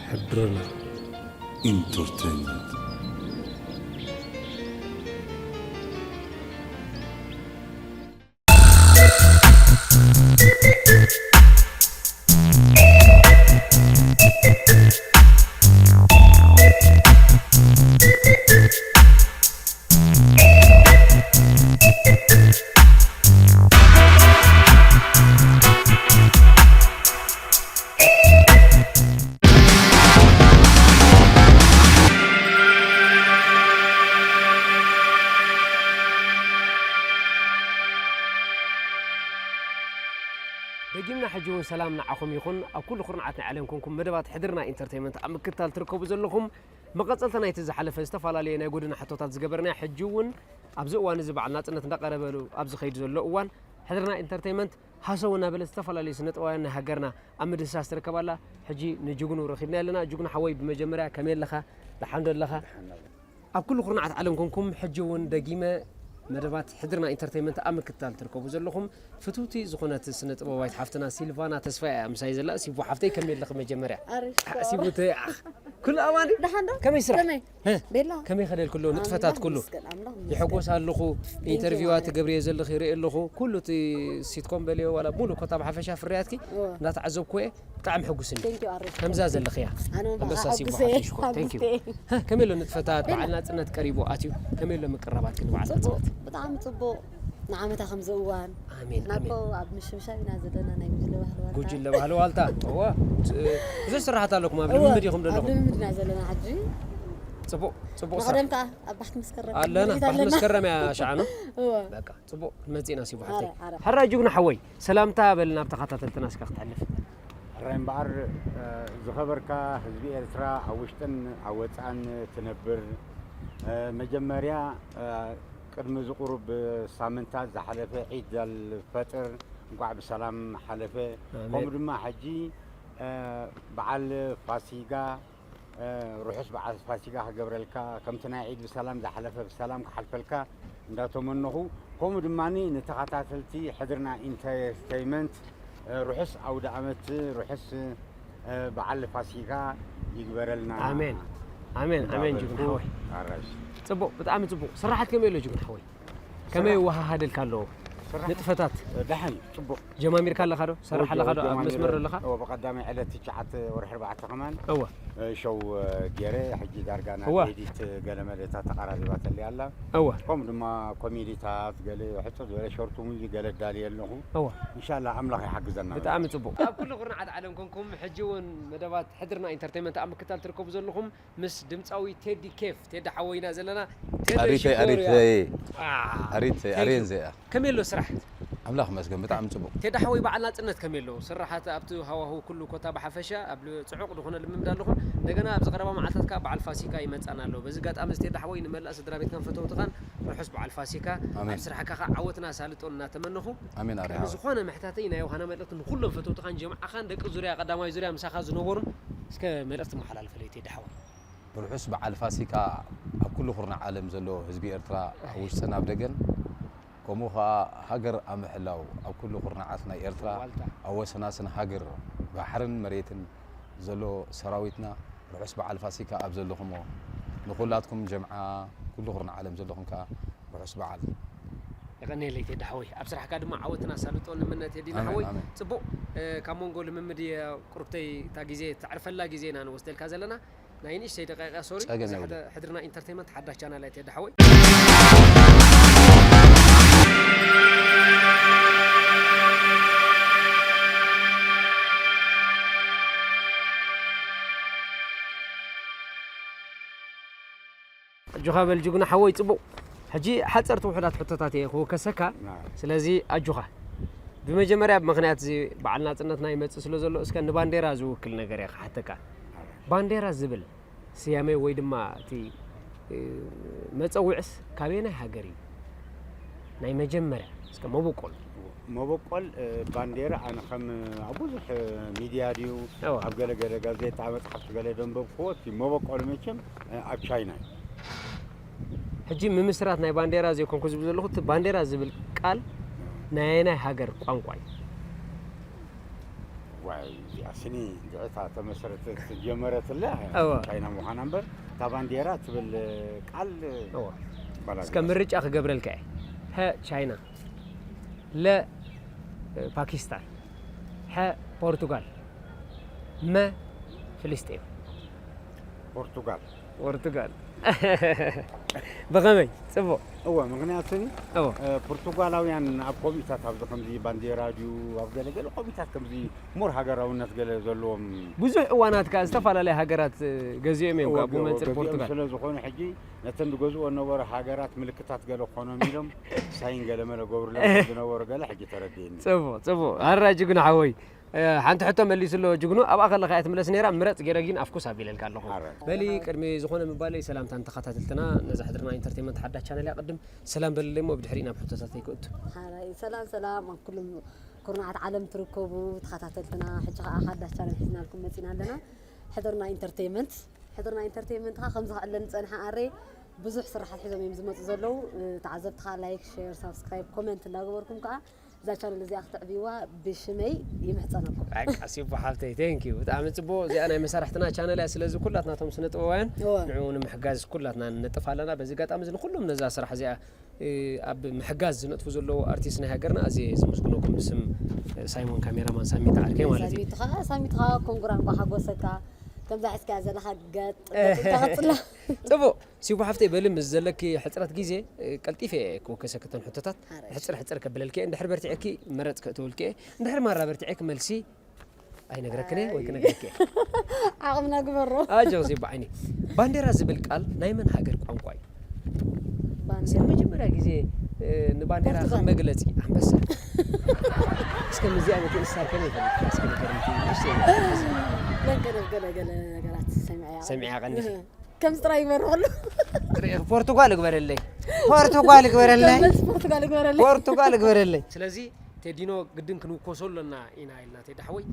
ሕድርና ኢንተርቴይንመንት። ደጊምና ሕጂ እውን ሰላም ንዓኹም ይኹን። ኣብ ኩሉ ኩርናዓት ናይ ዓለም ኮንኩም መደባት ሕድርና ኢንተርቴይመንት ኣብ ምክትታል ትርከቡ ዘለኹም መቐጸልታ ናይቲ ዝሓለፈ ዝተፈላለየ ናይ ጎደና ሕቶታት ዝገበርና፣ ሕጂ እውን ኣብዚ እዋን እዚ በዓል ናጽነት እንዳቐረበሉ ኣብ ዝኸይድ ዘሎ እዋን፣ ሕድርና ኢንተርቴይመንት ሃሰው እናበለ ዝተፈላለዩ ስነ ጥበባውያን ናይ ሃገርና ኣብ ምድህሳስ ትርከብ ኣላ። ሕጂ ንጅግኑ ረኺብና ኣለና። ጅግኑ ሓወይ፣ ብመጀመርያ ከመይ ኣለኻ? ደሓን ዶ ኣለኻ? ኣብ ኩሉ ኩርናዓት ዓለም ኮንኩም፣ ሕጂ እውን ደጊመ መደባት ሕድርና ኢንተርቴይመንት ኣብ ምክትታል ትርከቡ ዘለኹም፣ ፍትውቲ ዝኾነት ስነ ጥበባዊት ሓፍትና ሲልቫና ተስፋ እያ ምሳይ ዘላ። ሲቡ ሓፍተይ፣ ከመይ ኣለኺ? መጀመርያ ኣረ፣ ሽኮር። ሲቡ ተይ፣ ኣኽ፣ ኩሉ ኣማኒ? ደሓን ዶ? ከመይ ስራሕ? ከመይ? እ? ቤላ? ከመይ ከደል ኩሉ ንጥፈታት ኣምላኽ ኩሉ? ይመስገን፣ ኣምላኽ ይመስገን። ይሕጎስ ኣለኹ። Thank you ኢንተርቪዋ ማለት። ትገብርዮ ዘለኺ ይርኢ ኣለኹ። ኩሉ እቲ ሲትኮም በልዮ ዋላ ሙሉ ኮታ ብሓፈሻ ፍርያትኪ እወ። እናተዓዘብኩ እየ። ብጣዕሚ ሕጉስ እንዲ። Thank you ኣረ፣ ሽኮር። ከምዛ ዘለኽያ። ኣነ እውን ኣንበሳ በቃ ሲቡ ሓጎሰ፣ ሓፍተይ ሽኮር። Thank you። ሓጎሰ። ሀ፣ ከመይ ኣሎ ንጥፈታት? ቤላ። በዓል ናጽነት ቀሪቡ ኣትዩ። ከመይ ኣሎ ምቅርራባትኪ ንበዓል ጽቡቕ፣ ናጽነት? ብጣዕሚ ጽቡቕ። ንዓመታ ከም ዝእዋን ኣሜን፣ ናኮ ኣሜን። ኣብ ምሽምሻብ ኢና ዘለና ናይ ጉጅለ ባህሊ ዋልታ። ጉጅለ ባህሊ ዋልታ። እወ። እ፣ ብዙሕ ስራሓት ኣለኩም፣ ኣብ እወ፣ ልምምድ ኢኹም ኣብ ዘለኹም። ልምምድ ኢና ዘለና ሕጂ። ጽቡቕ፣ ጽቡቕ ስራሕ። መቐደምታ ኣብ ባሕቲ መስከረም ኣለና፣ ንርኢ ባሕቲ ኣለና። መስከረም እያ ሻዕና። እወ። በቃ፣ ጽቡቕ፣ መጺእና ሲቡ ሓፍተይ። ኣረ፣ ኣረ። ሕራይ ጅግና ሓወይ፣ ሰላምታ በልና ኣብ ተኸታተልትና እስካ ክትሕልፍ። ሕራይ እምበኣር፣ እ፣ ዝኸበርካ ህዝቢ ኤርትራ ኣብ ውሽጥን ኣብ ወጻእን ትነብር፣ እ፣ መጀመርያ፣ እ፣ ቅድሚ እዚ ቁሩብ ሳምንታት ዝሓለፈ ዒድ ኣልፈጥር እንቋዕ ብሰላም ሓለፈ። ኣሜን። ከምኡ ድማ ሕጂ፣ እ፣ በዓል ፋሲጋ፣ እ፣ ርሑስ በዓል ፋሲጋ ክገብረልካ፣ ከምቲ ናይ ዒድ ብሰላም ዝሓለፈ ብሰላም ክሓልፈልካ እንዳተመነኹ፣ ከምኡ ድማ ንተኸታተልቲ ሕድርና ኢንተርቴይመንት፣ እ፣ ርሑስ ኣውደ ዓመት፣ ርሑስ፣ እ፣ በዓል ፋሲጋ ይግበረልና። ኣሜን። ኣሜን፣ ኣሜን፣ እንዳበልኩ ጅግና ሓወይ። ኣራሽ። ጽቡቕ፣ ብጣዕሚ ጽቡቕ። ስራሓት ከመይ ኣሎ ጅግና ሓወይ? ከመይ ስራሕ ይወሃሃደልካ ኣለዎ? ስራሕ ንጥፈታት? ደሓን እዩ፣ ጽቡቕ። ጀማሚርካ ኣለኻ ዶ? ትሰርሕ እወ፣ ኣለኻ ዶ? ኣብ ጀማሚረ። መስመር ዶ ኣለኻ? እወ፣ ብቐዳማይ ዕለት ትሽዓተ ወርሒ ኣርባዕተ ከማን፣ እወ። እ፣ ሾው፣ እ፣ ገይረ፣ ሕጂ ዳርጋ ናብ እወ። ኤዲት፣ እ፣ ገለ መለታ ተቓራሪባተለይ ኣላ። እወ። ከምኡ ድማ ኮሜዲታት፣ ገለ ሕጽር ዝበለ ሾርት ሙቪ ገለ ኣዳልየ ኣለኹ። እወ። ኢንሻላህ ኣምላኽ ይሓግዘና። ብጣዕሚ ጽቡቕ። ኣብ ኩሉ ኩርናዓት ዓለም ኮንኩም፣ ሕጂ እውን መደባት ሕድርና ኢንተርቴይመንት ኣብ ምክታል ትርከቡ ዘለኹም፣ ምስ ድምጻዊ ቴዲ ኬፍ፣ ቴዲ ሓወይና ዘለና። ቴዲ ኣሪተይ፣ ሽኮር እያ። ኣሪተይ። አ፣ ኣሪተይ፣ thank you። ኣሬን ዘያ። ከመይ ኣሎ ስራሕ? ኣምላኽ ይመስገን፣ ብጣዕሚ ጽቡቕ። ቴዲ ሓወይ፣ በዓል ናጽነት ከመይ ኣሎ? ስራሓት ኣብቲ ሃዋህው ኩሉ ኮታ ብሓፈሻ ኣብ ል-፣ ጽዑቕ ዝኾነ ልምምድ ኣለኹም። እንደገና ኣብዚ ቀረባ መዓልታት ከኣ በዓል ፋሲካ ይመጻና ኣሎ። በዚ ኣጋጣሚ እዚ ቴዲ ሓወይ ንመላእ ስድራ ቤትካን ፈተውትኻን ርሑስ በዓል ፋሲካ። ኣሜን። ኣብ ስራሕካ ከኣ ዓወትን ኣሳልጦን እናተመነኹ፣ ኣሜን፣ ኣሬ ቅድሚ ሓወይ። ዝኾነ መሕታተይ ናይ ዮሃና መልእኽቲ ንኹሎም ፈተውትኻን ጀምዓኻን ደቂ ዙርያ ቀዳማይ ዙርያ ምሳኻ ዝነበሩን እስከ መልእኽቲ መሓላልፈለይ ቴዲ ሓወይ። ርሑስ በዓል ፋሲካ ኣብ ኩሉ ኩርናዕ ዓለም ዘሎ ህዝቢ ኤርትራ፣ ኣብ ውሽጥን ኣብ ደገን፣ ከምኡ ኸኣ ሃገር ኣብ ምሕላው ኣብ ኩሉ ኩርናዓት ናይ ኤርትራ፣ ዋልታ። ኣብ ወሰናስን ሃገር ባሕርን መሬትን ዘሎ ሰራዊትና ርሑስ በዓል ፋሲካ ኣብ ዘለኹሞ፣ ንኹላትኩም ጀምዓ ኩሉ ኩርናዕ ዓለም ዘለኹም ከኣ ርሑስ በዓል። የቐንየለይ ቴዲ ሓወይ። ኣብ ስራሕካ ድማ ዓወትን ኣሳልጦን ንምነ ቴዲና ኣሜን፣ ሓወይ። ኣሜን። ጽቡቕ፣ እ፣ ካብ መንጎ ልምምድ እየ ቁርብተይ እታ ግዜ፣ ተዕርፈላ ግዜ ኢና ንወስደልካ ዘለና። ናይ ንእሽተይ ደቂቃ፣ ሶሪ። ጸገም እዚ የብሉን። ሕደ-፣ ሕድርና ኢንተርቴይመንት ሓዳሽ ቻናል እያ ቴዲ ሓወይ። ኣጆኻ በል ጅግና ሓወይ፣ ጽቡቕ። ሕጂ ሓጸርቲ ውሑዳት ሕቶታት እየ ክውከሰካ። ና። ስለዚ ኣጆኻ። ብመጀመርያ፣ ብምኽንያት እዚ በዓል ናጽነትና ይመጽእ ስለ ዘሎ፣ እስከ ንባንዴራ ዝውክል ነገር እየ ክሓተካ። ባንዴራ ዝብል ስያመ ወይ ድማ እቲ፣ እ፣ መጸውዕስ ካበየናይ ሃገር እዩ? ናይ መጀመርያ፣ እስከ መበቆል። መበቆል፣ እ፣ ባንዴራ ኣነ ከም ኣብ ብዙሕ፣ እ፣ ሚድያ ድዩ፣ እዋ። ኣብ ገለ ገለ ጋዜጣ መጽሓፍቲ ገለ ደንበብክዎ፣ እቲ መበቆል መቸም፣ እ፣ ኣብ ቻይና እዩ። ሕጂ ምምስራት ናይ ባንዴራ ዘይኮንኩ ዝብል ዘለኹ፣ እቲ ባንዴራ ዝብል ቃል ናይ ኣየናይ ሃገር ቋንቋ እዩ? ዋ፣ እዚኣ ስኒ እንድዒ እታ ተመሰረተት ጀመረትላ እወ። ቻይና ምዃና እምበር እታ ባንዴራ ትብል ቃል እወ። ባላ እስከ ምርጫ ክገብረልካ እየ። ሀ ቻይና፣ ለ ፓኪስታን፣ ሐ ፖርቱጋል፣ መ ፍልስጤም። ፖርቱጋል። ፖርቱጋል። ብኸመይ? ጽቡቕ። እወ፣ ምኽንያቱ እወ። ፖርቱጋላውያን ኣብ ኮሚታት ኣብዚ ከምዚ ባንዴራ ድዩ ኣብ ገለገለ ኮሚታት ከምዚ ሞር ሃገራውነት ገለ ዘለዎም ብዙሕ እዋናት ከኣ ዝተፈላለያ ሃገራት ገዚኦም እዮም ከኣ ብመንፅር ፖርቱጋል። ስለ ዝኾኑ ሕጂ ነተን ዝገዝኦ ነበሩ ሃገራት ምልክታት ገለ ክኾኖም ኢሎም ሳይን ገለ መለ ገብርሎም ዝነበሩ ገለ ሕጂ ተረዲእኒ። ጽቡቕ ጽቡቕ። ኣራ ጅግና ሓወይ። ሓንቲ ሕቶ መሊሱ ኣሎ ጅግኑ። ኣብኣ ከለኻ እያ ትምለስ ነይራ። ምረፅ ገይረ ግን ኣፍኩስ ኣቢለልካ ኣለኹ። በሊ ቅድሚ ዝኾነ ምባለይ ሰላምታ ንተኸታተልትና ነዛ ሕድርና ኢንተርቴንመንት ሓዳሽ ቻነል እያ። ቅድም ሰላም በልለይ እሞ ብድሕሪ ናብ ሕቶታተይ ክእቱ። ሰላም ሰላም ኣብ ኩሉም ኩርናዓት ዓለም ትርከቡ ተኸታተልትና፣ ሕጂ ከዓ ሓዳሽ ቻነል ሒዝናልኩም መፂና ኣለና። ሕድርና ኢንተርቴይመንት። ሕድርና ኢንተርቴይመንት ከዓ ከምዚ ክዕለን ዝፀንሐ ኣረ ብዙሕ ስራሓት ሒዞም እዮም ዝመፁ ዘለዉ። ተዓዘብትኻ ላይክ፣ ሼር፣ ሳብስክራይብ፣ ኮመንት እንዳገበርኩም ከዓ እዛ ቻነል እዚኣ ክትዕብይዋ ብሽመይ ይምሕፀነኩም። ሲቦ ሓፍተይ፣ ቴንክ ዩ። ብጣዕሚ ፅቡቅ። እዚኣ ናይ መሳርሕትና ቻነል እያ። ስለዚ ኩላትና እቶም ስነ ጥበባውያን ንዕኡ ንምሕጋዝ ኩላትና ንነጥፍ ኣለና። በዚ ኣጋጣሚ እዚ ንኩሎም ነዛ ስራሕ እዚኣ ኣብ ምሕጋዝ ዝነጥፉ ዘለዉ ኣርቲስት ናይ ሃገርና ኣዝየ ዘመስግነኩም። ብስም ሳይሞን ካሜራማን ሳሚት ዓርከይ ማለት እዩ። ሳሚት ከዓ ሳሚት ከዓ ኮንግራ እንኳ ሓጎሰካ። ከምዛ ሒዝካያ ዘለኻ ገጥ ገጥ ኢልካ ቀጽላ። ጽቡቕ። ሲቡ ሓፍተይ በሊ ምስ ዘለኪ ሕጽረት ግዜ ቀልጢፈ እየ ክውከሰኪ እተን ሕቶታት። ሕጽር ሕጽር ከብለልኪ እየ። እንድሕር በርቲዐኪ መረጽ ከእትወልኪ እየ። እንድሕር ማራ በርቲዐኪ መልሲ ኣይነግረክን እየ ወይ ክነግረኪ እየ። ዓቕምና ግበሮ። ኣጆኺ ዚባ ዓይኒ። ባንዴራ ዝብል ቃል ናይ መን ሃገር ቋንቋ እዩ? ባንዴራ። መጀመርያ ግዜ ንባንዴራ ፖርቱጋል። ከም መግለጺ ኣንበሳ። እስከ ምዚኣ ነቲ እንስሳር ከመይ ይፈልጥ? እስከ ንገርኒ እቲ ንእሽተይ ነገር። ገለ ገለ ገለ ነገራት ሰሚዐያ። ሰሚዐያ ቀኒኺ? ከምዚ ጥራይ ይግበሩ ከሎ። ፖርቱጋል እግበረለይ። ፖርቱጋል እግበረለይ። መልስ ፖርቱጋል እግበረለይ። ፖርቱጋል እግበረለይ። ስለዚ ቴዲኖ ግድን ክንውኮሶ ኣለና ኢና ኢልና ቴዲ ሓወይ።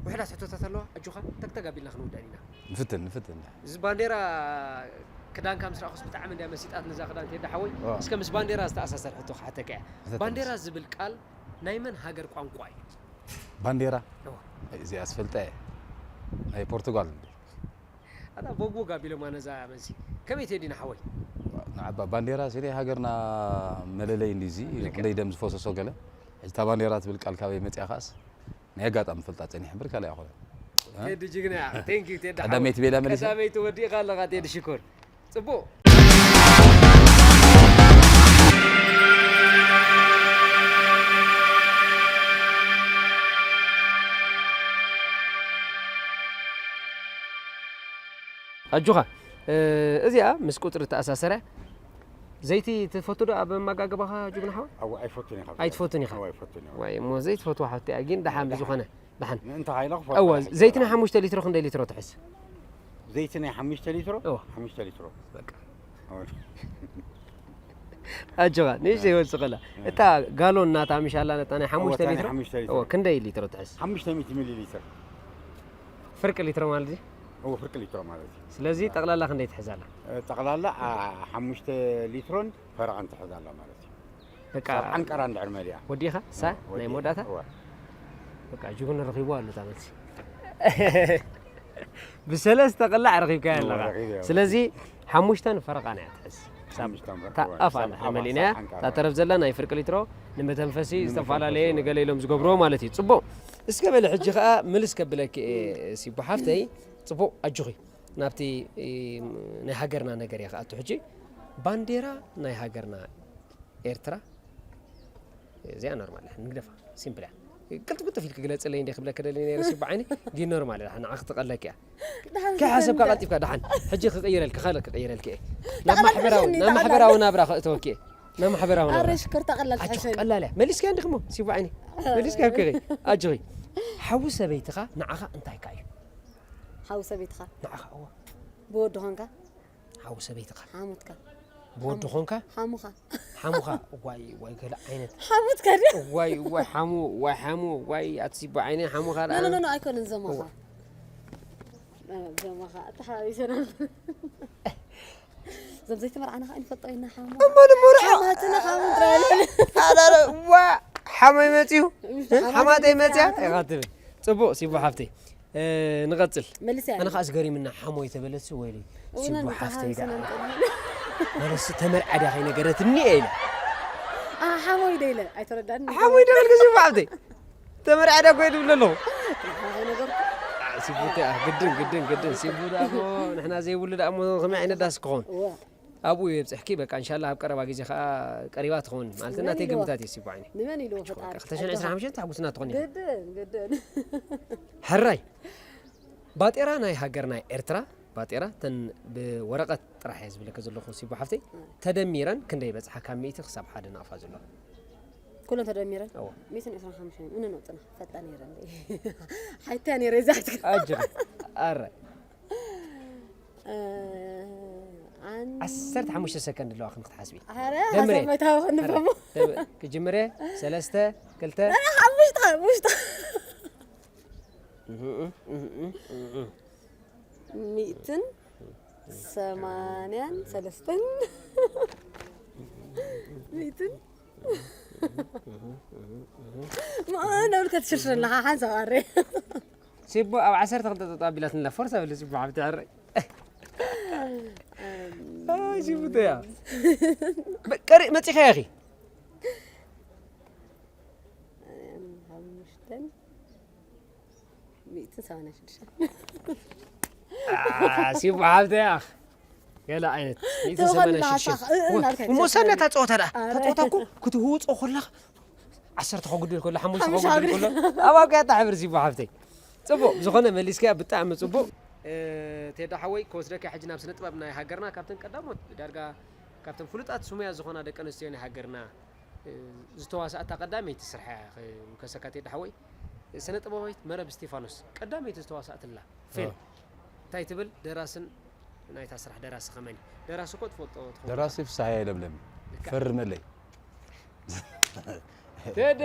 ውሕዳት ሕቶታት ኣለዋ። ኣጆኻ ተግተግ ኣቢልና ክንውዳእ ኢና። ንፍትን ንፍትን። እዚ ባንዴራ ክዳንካ ምስ ረኣኹስ ብጣዕሚ እንድያ መሲጣት ነዛ ክዳን ቴዲ ሓወይ። ዋው። እስከ ምስ ባንዴራ ዝተኣሳሰር ሕቶ ክሓተካ እያ። ሕተት ባንዴራ መልስ። ዝብል ቃል ናይ መን ሃገር ቋንቋ እዩ? ባንዴራ እዋ። እዚኣ ዝፈልጠ እየ። ናይ ፖርቱጋል እንዲ። ኣታ ቦግቦግ ኣቢሎማ ነዛ መልሲ። ከመይ ቴዲና ሓወይ? ንዓባ ባንዴራ ሲለ ሃገርና መለለይ እንዲ እዚ ልክዕ። ክንደይ ደም ዝፈሰሶ ገለ። ሕጂ እታ ባንዴራ ትብል ቃል ካበይ መፅያ ከኣስ ናይ ኣጋጣሚ ፈልጣ ፀኒሐ እምበር ካልእ ኣይኮነን። ቴዲ ጅግና እያ። ቴንክ ዩ ቴዲ ሓወይ። ቀዳመይቲ ቤላ መሊሰ? ቀዳመይቲ ወዲእኻ ኣለኻ ቴዲ ሽኮር። ጽቡቕ። ኣጆኻ። እ፣ እዚኣ ምስ ቁጽሪ ተኣሳሰረ። ዘይቲ ትፈቱ ዶ ኣብ ኣመጋግባኻ ጅግና ሓወይ? ኣዎ ኣይፈቱን ኢኻ። ኣይትፈቱን ኢኻ? ኣዎ ኣይፈቱን ኢኻ። ወይ እሞ ዘይትፈትዋ ሓፍቲ እያ ግን ደሓን ብዝኾነ ደሓን። ምእንቲ ሃይላ ክፈቱ እወ ኢኻ። ዘይትና ሓሙሽተ ሊትሮ ክንደይ ሊትሮ ትሕዝ? ዘይቲ ናይ ሓሙሽተ ሊትሮ? እወ። ሓሙሽተ ሊትሮ። በቃ። ኣዎ። ኣጆኻ ንእሽተይ ይወስኸላ። እታ ጋሎን ናታ ምሻላ ነታ ናይ ሓሙሽተ እወ፣ እታ ናይ ሊትሮ? ሓሙሽተ ሊትሮ። እወ ክንደይ ሊትሮ ትሕዝ? ሓሙሽተ ሚእቲ ሚሊ ሊትር። ፍርቂ ሊትሮ ማለት እዩ። እወ ፍርቂ ሊትሮ ማለት እዩ። ስለዚ ጠቕላላ ክንደይ ትሕዝ ኣላ? ጠቕላላ አ፣ ሓሙሽተ ሊትሮን ፈረቓን ትሕዝ ኣላ ማለት እዩ። በቃ ሰብዓን ቀራ እንድሕር መሊኣ። ወዲኻ ሳ ናይ ወዲኣ። መወዳእታ? እወ። በቃ ጅግኑ ረኺብዋ ኣሎ እታ መልሲ። ብሰለስተ ቅላዕ ረኺብካያ ኣለኻ። ረኺበያ። ስለዚ ሓሙሽተን ፈረቓን እያ ትሕዝ። ሳብ ሓሙሽተን ፈረቓ እታ እወ። ኣፍ ሳብ ኣላ ኣፍ መሊናያ ሳብ ሓንቃ እታ ተረፍ ዘላ ናይ ፍርቂ ሊትሮ ንመተንፈሲ ንመተንፈሲ ዝተፈላለየ እወ። ንገለ ኢሎም ዝገብርዎ ማለት እዩ። ጽቡቕ። እስከ በለ ሕጂ ከኣ ምልስ ከብለኪ እየ ሲቡ ሓፍተይ። ጽቡቕ ኣጆኺ ናብቲ እ፣ ናይ ሃገርና ነገር እየ ክኣቱ ሕጂ። ባንዴራ ናይ ሃገርና ኤርትራ እዚኣ ኖርማል እያ። ንግደፋ ሲምፕል እያ። ቅልጥፍ ቅልጥፍ ኢልክ ግለጽለይ እንደ ክብለክ ደሊ ነይረ ሲቡ ዓይኒ። ግን ኖርማል እያ። ንዓ ክትቐለክ እያ። ከይሓሰብካ ቀልጢፍካ ደሓን። ሕጂ ክቕይረልክ፣ ካልእ ክቕይረልክ እየ። ናብ ማሕበራዊ፣ ናብ ማሕበራዊ ናብራ ክእተወክ እየ። ናብ ማሕበራዊ ናብራ። ኣረ ሽኮር ተቐላል ኣጆኺ ትሕሸኒ። ቀላል እያ። መሊስካያ እንዲኽሞ ሲቡ ዓይኒ። መሊስካ ኣብክኺ። ኣጆኺ። ሓዊ ሰበይትኻ ንዓኻ እንታይ ከ እዩ? ሓዊ ሰበይትኻ ንዓኻ እወ። ብወዲ ኾንካ ሓዊ ሰበይትኻ ሓሙትካ ብወዲ ኾንካ ሓሙኻ ሓሙኻ ዋይ ዋይ ገለ ዓይነት ሓሙትካ ድያ? ዋይ ዋይ ሓሙ ዋይ ሓሙ ዋይ ኣትሲቦ ዓይነ ሓሙኻ ደኣ ኖ ኖ ኖ ኣይኮነን ዘማኻ ዘማኻ ተሓቢሰና ዘም ዘይተመርዓና ከዓ ንፈልጦ ኢና ሓሙ እሞ ንመርዖ ሓማትና ሓሙ ጥራይ ኣዳረ ዋ ሓመይ መፅዩ ሓማተይ መፅያ ኢኻ ትብል ጽቡቕ ሲቡ ሓፍተይ። እ፣ ንቐጽል። መልስ ኣነ ከኣ ዝገሪምና ሓሞይ ተበለሲ ወይለይ። ወይና ሲቡ ንታ ሓፍተይ ሓንስ ደኣ ነምጠል መለስ ተመርዓ ዲያ ከይነገረትኒ እየ ኢለ። ሓሞይ ደ ኢለ ኣይተረዳኒ። ሓሞይ ደበልክ ሲቡ ሓፍተይ። ተመርዓ ዲያ ኮይን ትብል ኣለኹ። ሓሞይ ነገር ሲቡ ተ-፣ ግድን፣ ግድን፣ ግድን። ሲቡ ደኣ እሞ ንሕና ዘይብሉ ደኣ እሞ ከመይ ዓይነት ዳስ ክኸውን? እወ ኣብኡ የብጽሕኪ። በቃ እንሻላ ኣብ ቀረባ ግዜ ከኣ ቀሪባ ትኸውን። ማለት መን ናተይ ኢልዎ? ግምታት እየ ሲቡ ዓይኒ። ንመን ኢልዎ ፈጣሪ? ክልተ ሽሕን ዕስራን ሓሙሽተን ተሓጉስና ትኾን ኢኻ። ግድን ግድን ሕራይ። ባጤራ ናይ ሃገርና ኤርትራ፣ ባጤራ ተን ብወረቐት ጥራሕ እየ ዝብለኪ ዘለኹ ሲቡ ሓፍተይ፣ ተደሚረን ክንደይ በጽሓ ካብ ሚእቲ ክሳብ ሓደ ናቕፋ ዘሎ? ኩለን ተደሚረን እወ። ሚእትን ዕስራን ሓሙሽተን እነ ነውጥና ፈጣ ነይረ እንደ ሓይታ ነይረ ዛት ኣጅሪ። ኣረ። ኣን ዓሰርተ ሓሙሽተ ሰከንድ ኣለዋ ክንክትሓስቢ። ኣረ ደምሬ። ሓሳብ መታወ ክንፈሞ ደም-፣ ክጅምር እየ። ሰለስተ፣ ክልተ። ሓሙሽተ ሓሙሽተ ሚእትን ሰማንያን ሰለስተን ሚእትን ማን ኣብልካ ትሽርሽር ኣለኻ ሓንሳብ ኣረ ሲቡ ኣብ ዓሰርተ ክልተ ጠጠው ኣቢላትኒ ኣላ። ፎርሳ በሊ ሲቡ ሓብቲ ሕራይ። ኣይ፣ ሲቡ ተያ። በ-፣ ቀሪ-፣ መጺኻ ኢኺ። ሓሙሽተን ሚእትን ሰማንያን ሽዱሽተን አ፣ ሲቡ ሓብተይ ኣኽ። ገለ ዓይነት። ሚእትን ሰማንያን ሽዱሽተ። ተወኸልና፣ እ፣ እ፣ እናልካ እሞ ሰነ እታ ጸወታ ደኣ። እታ ኣረ። ጸወታ እኮ ክትህውጾ ከለኻ ዓሰርተ ከጉድል ከሎ፣ ሓሙሽተ ሓሙሽተ ከጉድል ከሎ፣ ኣብ ኣብቅያ እታ ሕብሪ ሲቡ ሓብተይ። ጽቡቕ፣ ዝኾነ መሊስካያ ብጣዕሚ ጽቡቕ። እ፣ ቴዳ ሓወይ፣ ክወስደካ ሕጂ ናብ ስነ ጥበብ ናይ ሃገርና፣ ካብተን ቀዳሞት ዳርጋ ካብተን ፍሉጣት ስሙያ ዝኾና ደቂ ኣንስትዮ ናይ ሃገርና፣ እ፣ ዝተዋሳእታ ቀዳመይቲ ስርሓ እያ ክውከሰካ ቴዳ ሓወይ። ስነ ጥበባዊት መረብ እስቲፋኖስ ቀዳመይቲ ዝተዋሳእትላ ፊልም እ። እንታይ ትብል? ደራስን ናይታ ስራሕ ደራሲ ከመን እዩ? ደራሲ እኮ ትፈልጦ ትኸውን። ደራሲ ፍስሓየ ለምለም ልክዕ። ፈርመለይ። ቴዲ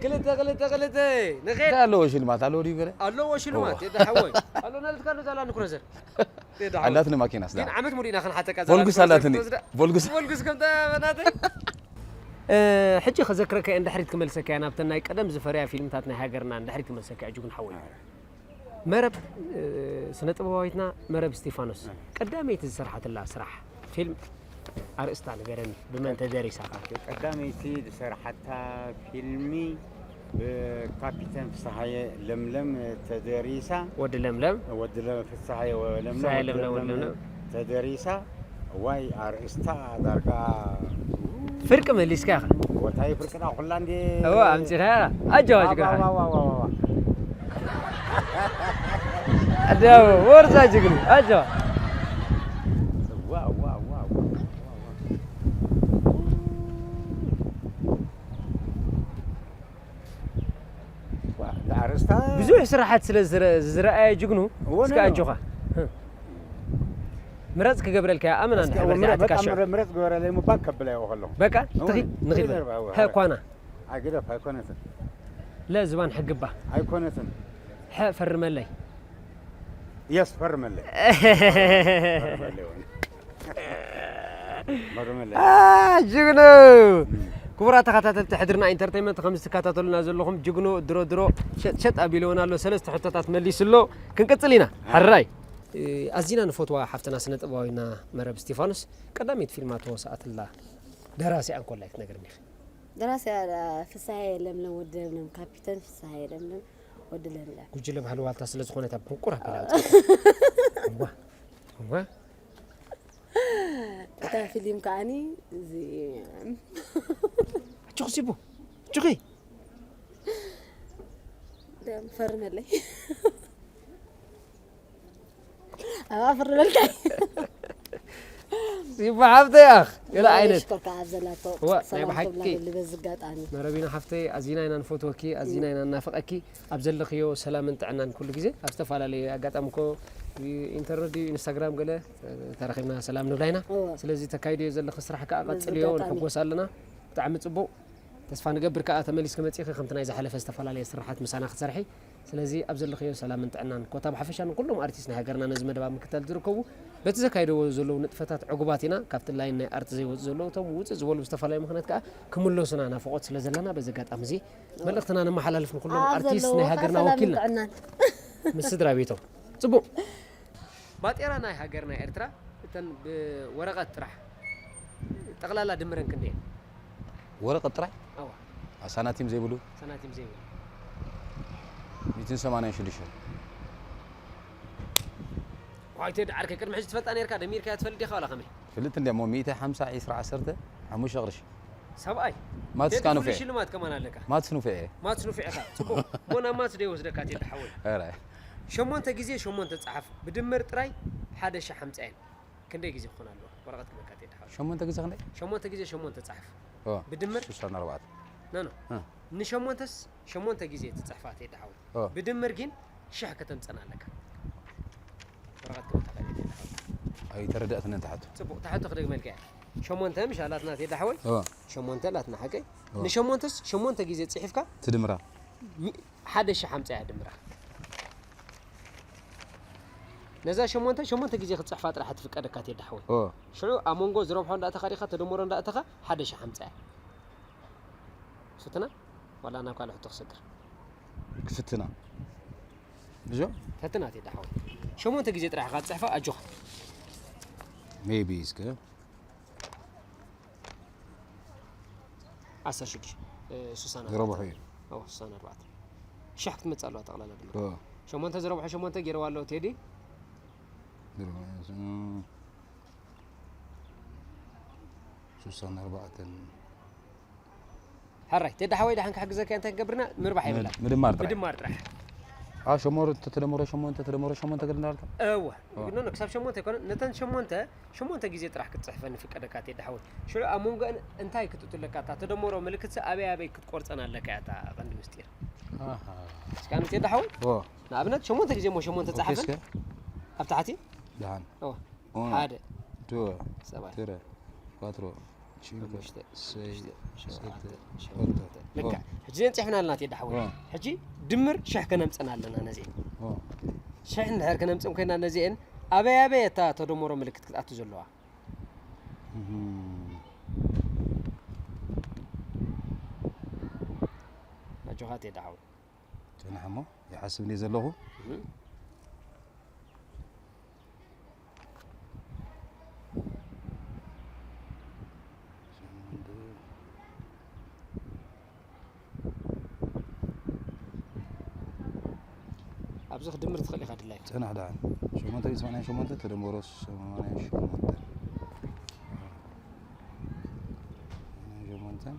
ክልተ ክልተ ክልተ ንኸድ እንታይ ኣለዎ ሽልማት ኣለዎ ድዩ ገለ? ኣለዎ ሽልማት ኦ። ቴዲ ሓወይ። ኣሎ ናልትካ ኣሎ ዛላ ንኩረዘር። ቴዲ ሓወይ። ኣላትኒ ማኪናስ ግን ደኣ። ዓመት ሙሉእና ክንሓተካ ቮልጉስ ኣላትኒ። ቮልጉስ። ቮልጉስ ከምታ ናተይ። እ፣ ሕጂ ከዘክረካ እየ እንድሕሪት ክመልሰካ እየ ናብተን ናይ ቀደም ዝፈርያ ፊልምታት ናይ ሃገርና እንድሕሪት ክመልሰካ እየ ጅጉን ሓወይ። መረብ፣ እ፣ ስነ ጥበባዊትና መረብ እስቲፋኖስ ቀዳመይቲ ዝሰርሓትላ ስራሕ ፊልም ኣርእስታ ንገረኒ፣ ብመን ተደሪሳ? ቀዳመይቲ ዝሰርሓታ ፊልሚ ብካፒተን ፍስሃየ ለምለም ተደሪሳ። ወዲ ለምለም። ወዲ ለ-፣ ፍስሃየ ወ-፣ ለምለም፣ ፍስሃየ ወዲ ለምለም፣ ወዲ ለምለም ለምለም። ተደሪሳ። ዋይ ኣርእስታ ዳርጋ ፍርቂ መሊስካ ኢኻ። ወታይ ፍርቅና ኩላ እንዴ እዋ ኣምጺኻ ኢኻ። ኣጀዋ ጅግና። ኣዋ፣ ኣዋ፣ ኣዋ፣ ኣዋ። ኣጀዋ ወርዛ ጅግና። ኣጀዋ። ዋ፣ ዋ፣ ዋ፣ ዋ፣ ዋ፣ ዋ። ዋ፣ ኣርእስታ ብዙሕ ስራሓት ስለ ዝረ-፣ ዝረኣየ ጅግኑ እወ፣ እስከ ነው። ኣጆኻ። ምረጽ ክገብረልካ እያ፣ ኣመና እስከ ንሕበር ምረ-፣ በጣም ትካሻ። ምረ-፣ ምረት ግበረለይ ምባል ከብላ ይኸለኹ። በቃ፣ እወ፣ ትኺድ፣ ንኺድ እወ፣ በል። እወ፣ ሀኳና፣ ኣይግደፍ፣ ኣይኮነትን። ለዝባን ሕግባ። ኣይኮነትን። ሐ ፈርመለይ። የስ፣ ፈርመለይ። ፈርመለይ ሆነ። ፈርመለይ። አ፣ ጅግኑ። ክቡራት ተኸታተልቲ ሕድርና ኢንተርቴይንመንት፣ ከም ዝትከታተሉና ዘለኹም ጅግኑ ድሮ ድሮ ሸጥ ሸጥ ኣቢልዎና ኣሎ። ሰለስተ ሕቶታት መሊሱ ኣሎ። ክንቅጽል ኢና። ሕራይ። እ፣ ኣዚና ንፈትዋ ሓፍትና ስነ ጥበባዊና መረብ እስቲፋኖስ ቀዳመይቲ ፊልማ ተወሳኣትላ ደራሲኣ እንኮላይ ክትነግርኒ ኢኺ። ደራሲ ፍስሃየ ለምለም ወዲ ለምለም፣ ካፒተን ፍስሃየ ለምለም ወዲ ለምለም። ጉጅለ ባህሊ ዋልታ ስለ ዝኾነት ኣብ ምቁር ኣቢላ። እዋ፣ እዋ። እታ ፊልም ከዓኒ እዚ ኣጆኺ ሲቡ፣ ኣጆኺ። ደም ፈርመለይ። ኣብኣ ፈርመልካ። ሲቡ ሓፍተይ ኣኽ፣ ገለ ዓይነት። ሽኮርካ ኣብ ዘላቶ እዋ፣ ናይ ሰላም ብሓቂ። ክብላ ደሊ በዚ ኣጋጣሚ። መረቢና ሓፍተይ፣ ኣዚና ኢና ንፈትወኪ፣ ኣዚና ኢና እናፍቐኪ። ኣብ ዘለኽዮ ሰላምን ጥዕናን ኩሉ ግዜ። ኣብ ዝተፈላለየ ኣጋጣሚ እኮ ኢንተርነት ድዩ ኢንስታግራም ገለ ተረኺብና ሰላም ንብላ ኢና። እወ። ስለዚ ተካይድዮ ዘለኺ ስራሕ ከኣ በዚ ቀጽልዮ፣ ኣጋጣሚ። ንሕጎስ ኣለና። ብጣዕሚ ጽቡቕ። ተስፋ ንገብር ከኣ ተመሊስኪ መጺኺ ከምቲ ናይ ዝሓለፈ ዝተፈላለየ ስራሓት ምሳና ክትሰርሒ። ስለዚ ኣብ ዘለኽዮ ሰላምን ጥዕናን ኮታ ብሓፈሻ ንኩሎም ኣርቲስት ናይ ሃገርና ነዚ መደብ ኣብ ምክታል ዝርከቡ በቲ ዘካይደዎ ዘለዉ ንጥፈታት ዕጉባት ኢና። ካብቲ ላይን ናይ ኣርት ዘይወፁ ዘለዉ እቶም ውፅእ ዝበሉ ብዝተፈላለዩ ምኽንያት ከዓ ክምለሱና ናፍቖት ስለ ዘለና በዚ ኣጋጣሚ እዚ መልእኽትና ነመሓላልፍ ንኩሎም ኣብ ኣርቲስት ዘለዉ ናይ ከዓ ሃገርና ሰላምን ወኪልና ጥዕናን። ምስ ስድራ ቤቶም። ፅቡቕ። ባጤራ ናይ ሃገርና ኤርትራ እተን ብወረቐት ጥራሕ ጠቕላላ ድምረን ክንደየን? ወረቐት ጥራይ ኣዋ ሳናቲም ዘይብሉ ሳናቲም ዘይብሉ ሚእትን ሰማንያን ሽዱሽተ። ዋይተ ዳዓርከ ቅድሚ ሕጂ ትፈልጣ ነርካ? ደሚርካ ትፈልጥ ዲኻ ዋላ ከመይ? ፍልጥ እንደ ሞ ሚእቲ ሓምሳ ዒስራ ዓሰርተ ሓሙሽተ ቅርሺ። ሰብኣይ ማትስ ቴዲ ካኑፌ ፍሉይ ሽልማት ከማን ኣለካ። ማትስ ኑፌ እየ። ማትስ ኑፊዕ ኢኻ። ጽቡቕ። ሞና ማትስ ዶ ይወስደካ ቴዲ ሓወይ? ኧረ ሸሞንተ ግዜ ሸሞንተ ጸሓፍ ብድምር ጥራይ ሓደ ሺሕ ሓምሳ እየን። ክንደይ ግዜ ክኾን ኣለዎ? ወረቐት ክበካ ቴዲ ሓወይ። ሸሞንተ ግዜ ክንደይ? ሸሞንተ ግዜ ሸሞንተ ጸሓፍ ኦ፣ ብድምር ስሳን ኣርባዕተ። ኖ ኖ እ። ንሸሞንተስ ሸሞንተ ግዜ ትጽሕፋ ቴዲ ሓወይ። ኦ። ብድምር ግን ሽሕ ከተምጸን ኣለካ። ወረቐት ክበካ ቴዲ ሓወይ። ኣይተረዳእትን እንተ ሓቶ። ጽቡቕ፣ ታሕቶ ክደግመልካ እየ። ሸሞንተ ምሽ ኣላትና ቴዲ ሓወይ? ኦ። ሸሞንተ ኣላትና ሓቀይ? ኦ። ንሸሞንተስ ሸሞንተ ግዜ ጽሒፍካ ትድምራ። ሚ- ሓደ ሺሕ ሓምሳ እያ ድምራ። ነዛ ሸሞንተ ሸሞንተ ግዜ ክትጽሕፋ ጥራሕ ትፍቀደካ ቴዲ ሓወይ። ኦ። ሽዑ ኣብ መንጎ ዝረብሖ እንዳእተኻ ዲኻ ተደምሮ እንዳእተኻ ሓደ ሺሕ ሓምሳ እያ። ፍትና ዋላ ናብ ካልእ ሕቶ ክሰግር። ክፍትና። ብዞ ፈትና ቴዲ ሓወይ። ሸሞንተ ግዜ ጥራሕ ኢኻ ትጽሕፋ ኣጆኻ። ሜቢ እስከ ዓሰርተ ሽዱሽተ እ፣ ስሳን ዝረብሑ ኣርባዕተ። እዩ። ኦ፣ ስሳን ኣርባዕተ። ሽሕ ክትመጽእ ኣለዋ ጠቕላላ ድማ። ኦ። ሸሞንተ ዝረብሑ ሸሞንተ ገይርዋ ኣለዉ ቴዲ። ስሳን ኣርባዕተን። ሕራይ ቴዲ ሓወይ ደሓን ክሕግዘካ እንታይ ክገብርና ምርባሕ የብላ። ምድ- ምድማር ጥራይ። ምድማር ጥራሕ። አ ሸሞንተ ተደምሮ ሸሞንተ ተደምሮ ሸሞንተ ገለ እንዳልካ። እወ ኖ ኖ ክሳብ ሸሞንተ ኣይኮነ ነተን ሸሞንተ ሸሞንተ ግዜ ጥራሕ ክትፅሕፈን ይፍቀደካ ቴዲ ሓወይ። ሽዑ ኣብ መንጎአን እንታይ ክትእቱ ኣለካ እታ ተደምሮ ምልክት ኣበይ ኣበይ ክትቆርፀን ኣለካ እያ እታ ቀንዲ ምስጢር። ኣሃ። እስካ ቴዲ ሓወይ ኦ። ንኣብነት ሸሞንተ ግዜ እሞ ሸሞንተ ኦኬ፣ ፃሓፈን እስከ ኣብ ታሕቲ። ደሓን። ኦ፣ ኦ። ሓደ ዱወ። ሰብኣይ ትረ። ኳትሮ። ቺንኮ። ሓሙሽተ፣ ሰይ። ሽዱሽተ፣ ሸውዓተ፣ ሰተ። ሸሞንተ። ኦልተ። ልክዕ። ኦ። ሕጂ ዘን ፅሕፍና ኣለና ቴዲ ሓወይ። ኦ። ሕጂ ድምር ሽሕ ከነምፅና ኣለና ነዚአን። ኦ። ሽሕ እንድሕር ከነምፅን ኮይና ነዚአን ኣበይ ኣበይ እታ ተደመሮ ምልክት ክትኣቱ ዘለዋ? እህ። ኣጆኻ ቴዲ ሓወይ። ጽናሕ እሞ ይሓስብ እንደ ዘለኹ። እህ። ኣብዚ ክድምር ትኽእል ኢኻ ድላይ። ጽናሕ ደሓን። ሸሞንተ ሚእቲ ሰማንያን ሸሞንተ ተደመሮ ሰማንያን ሸሞንተ። ሰማንያን ሸሞንተን።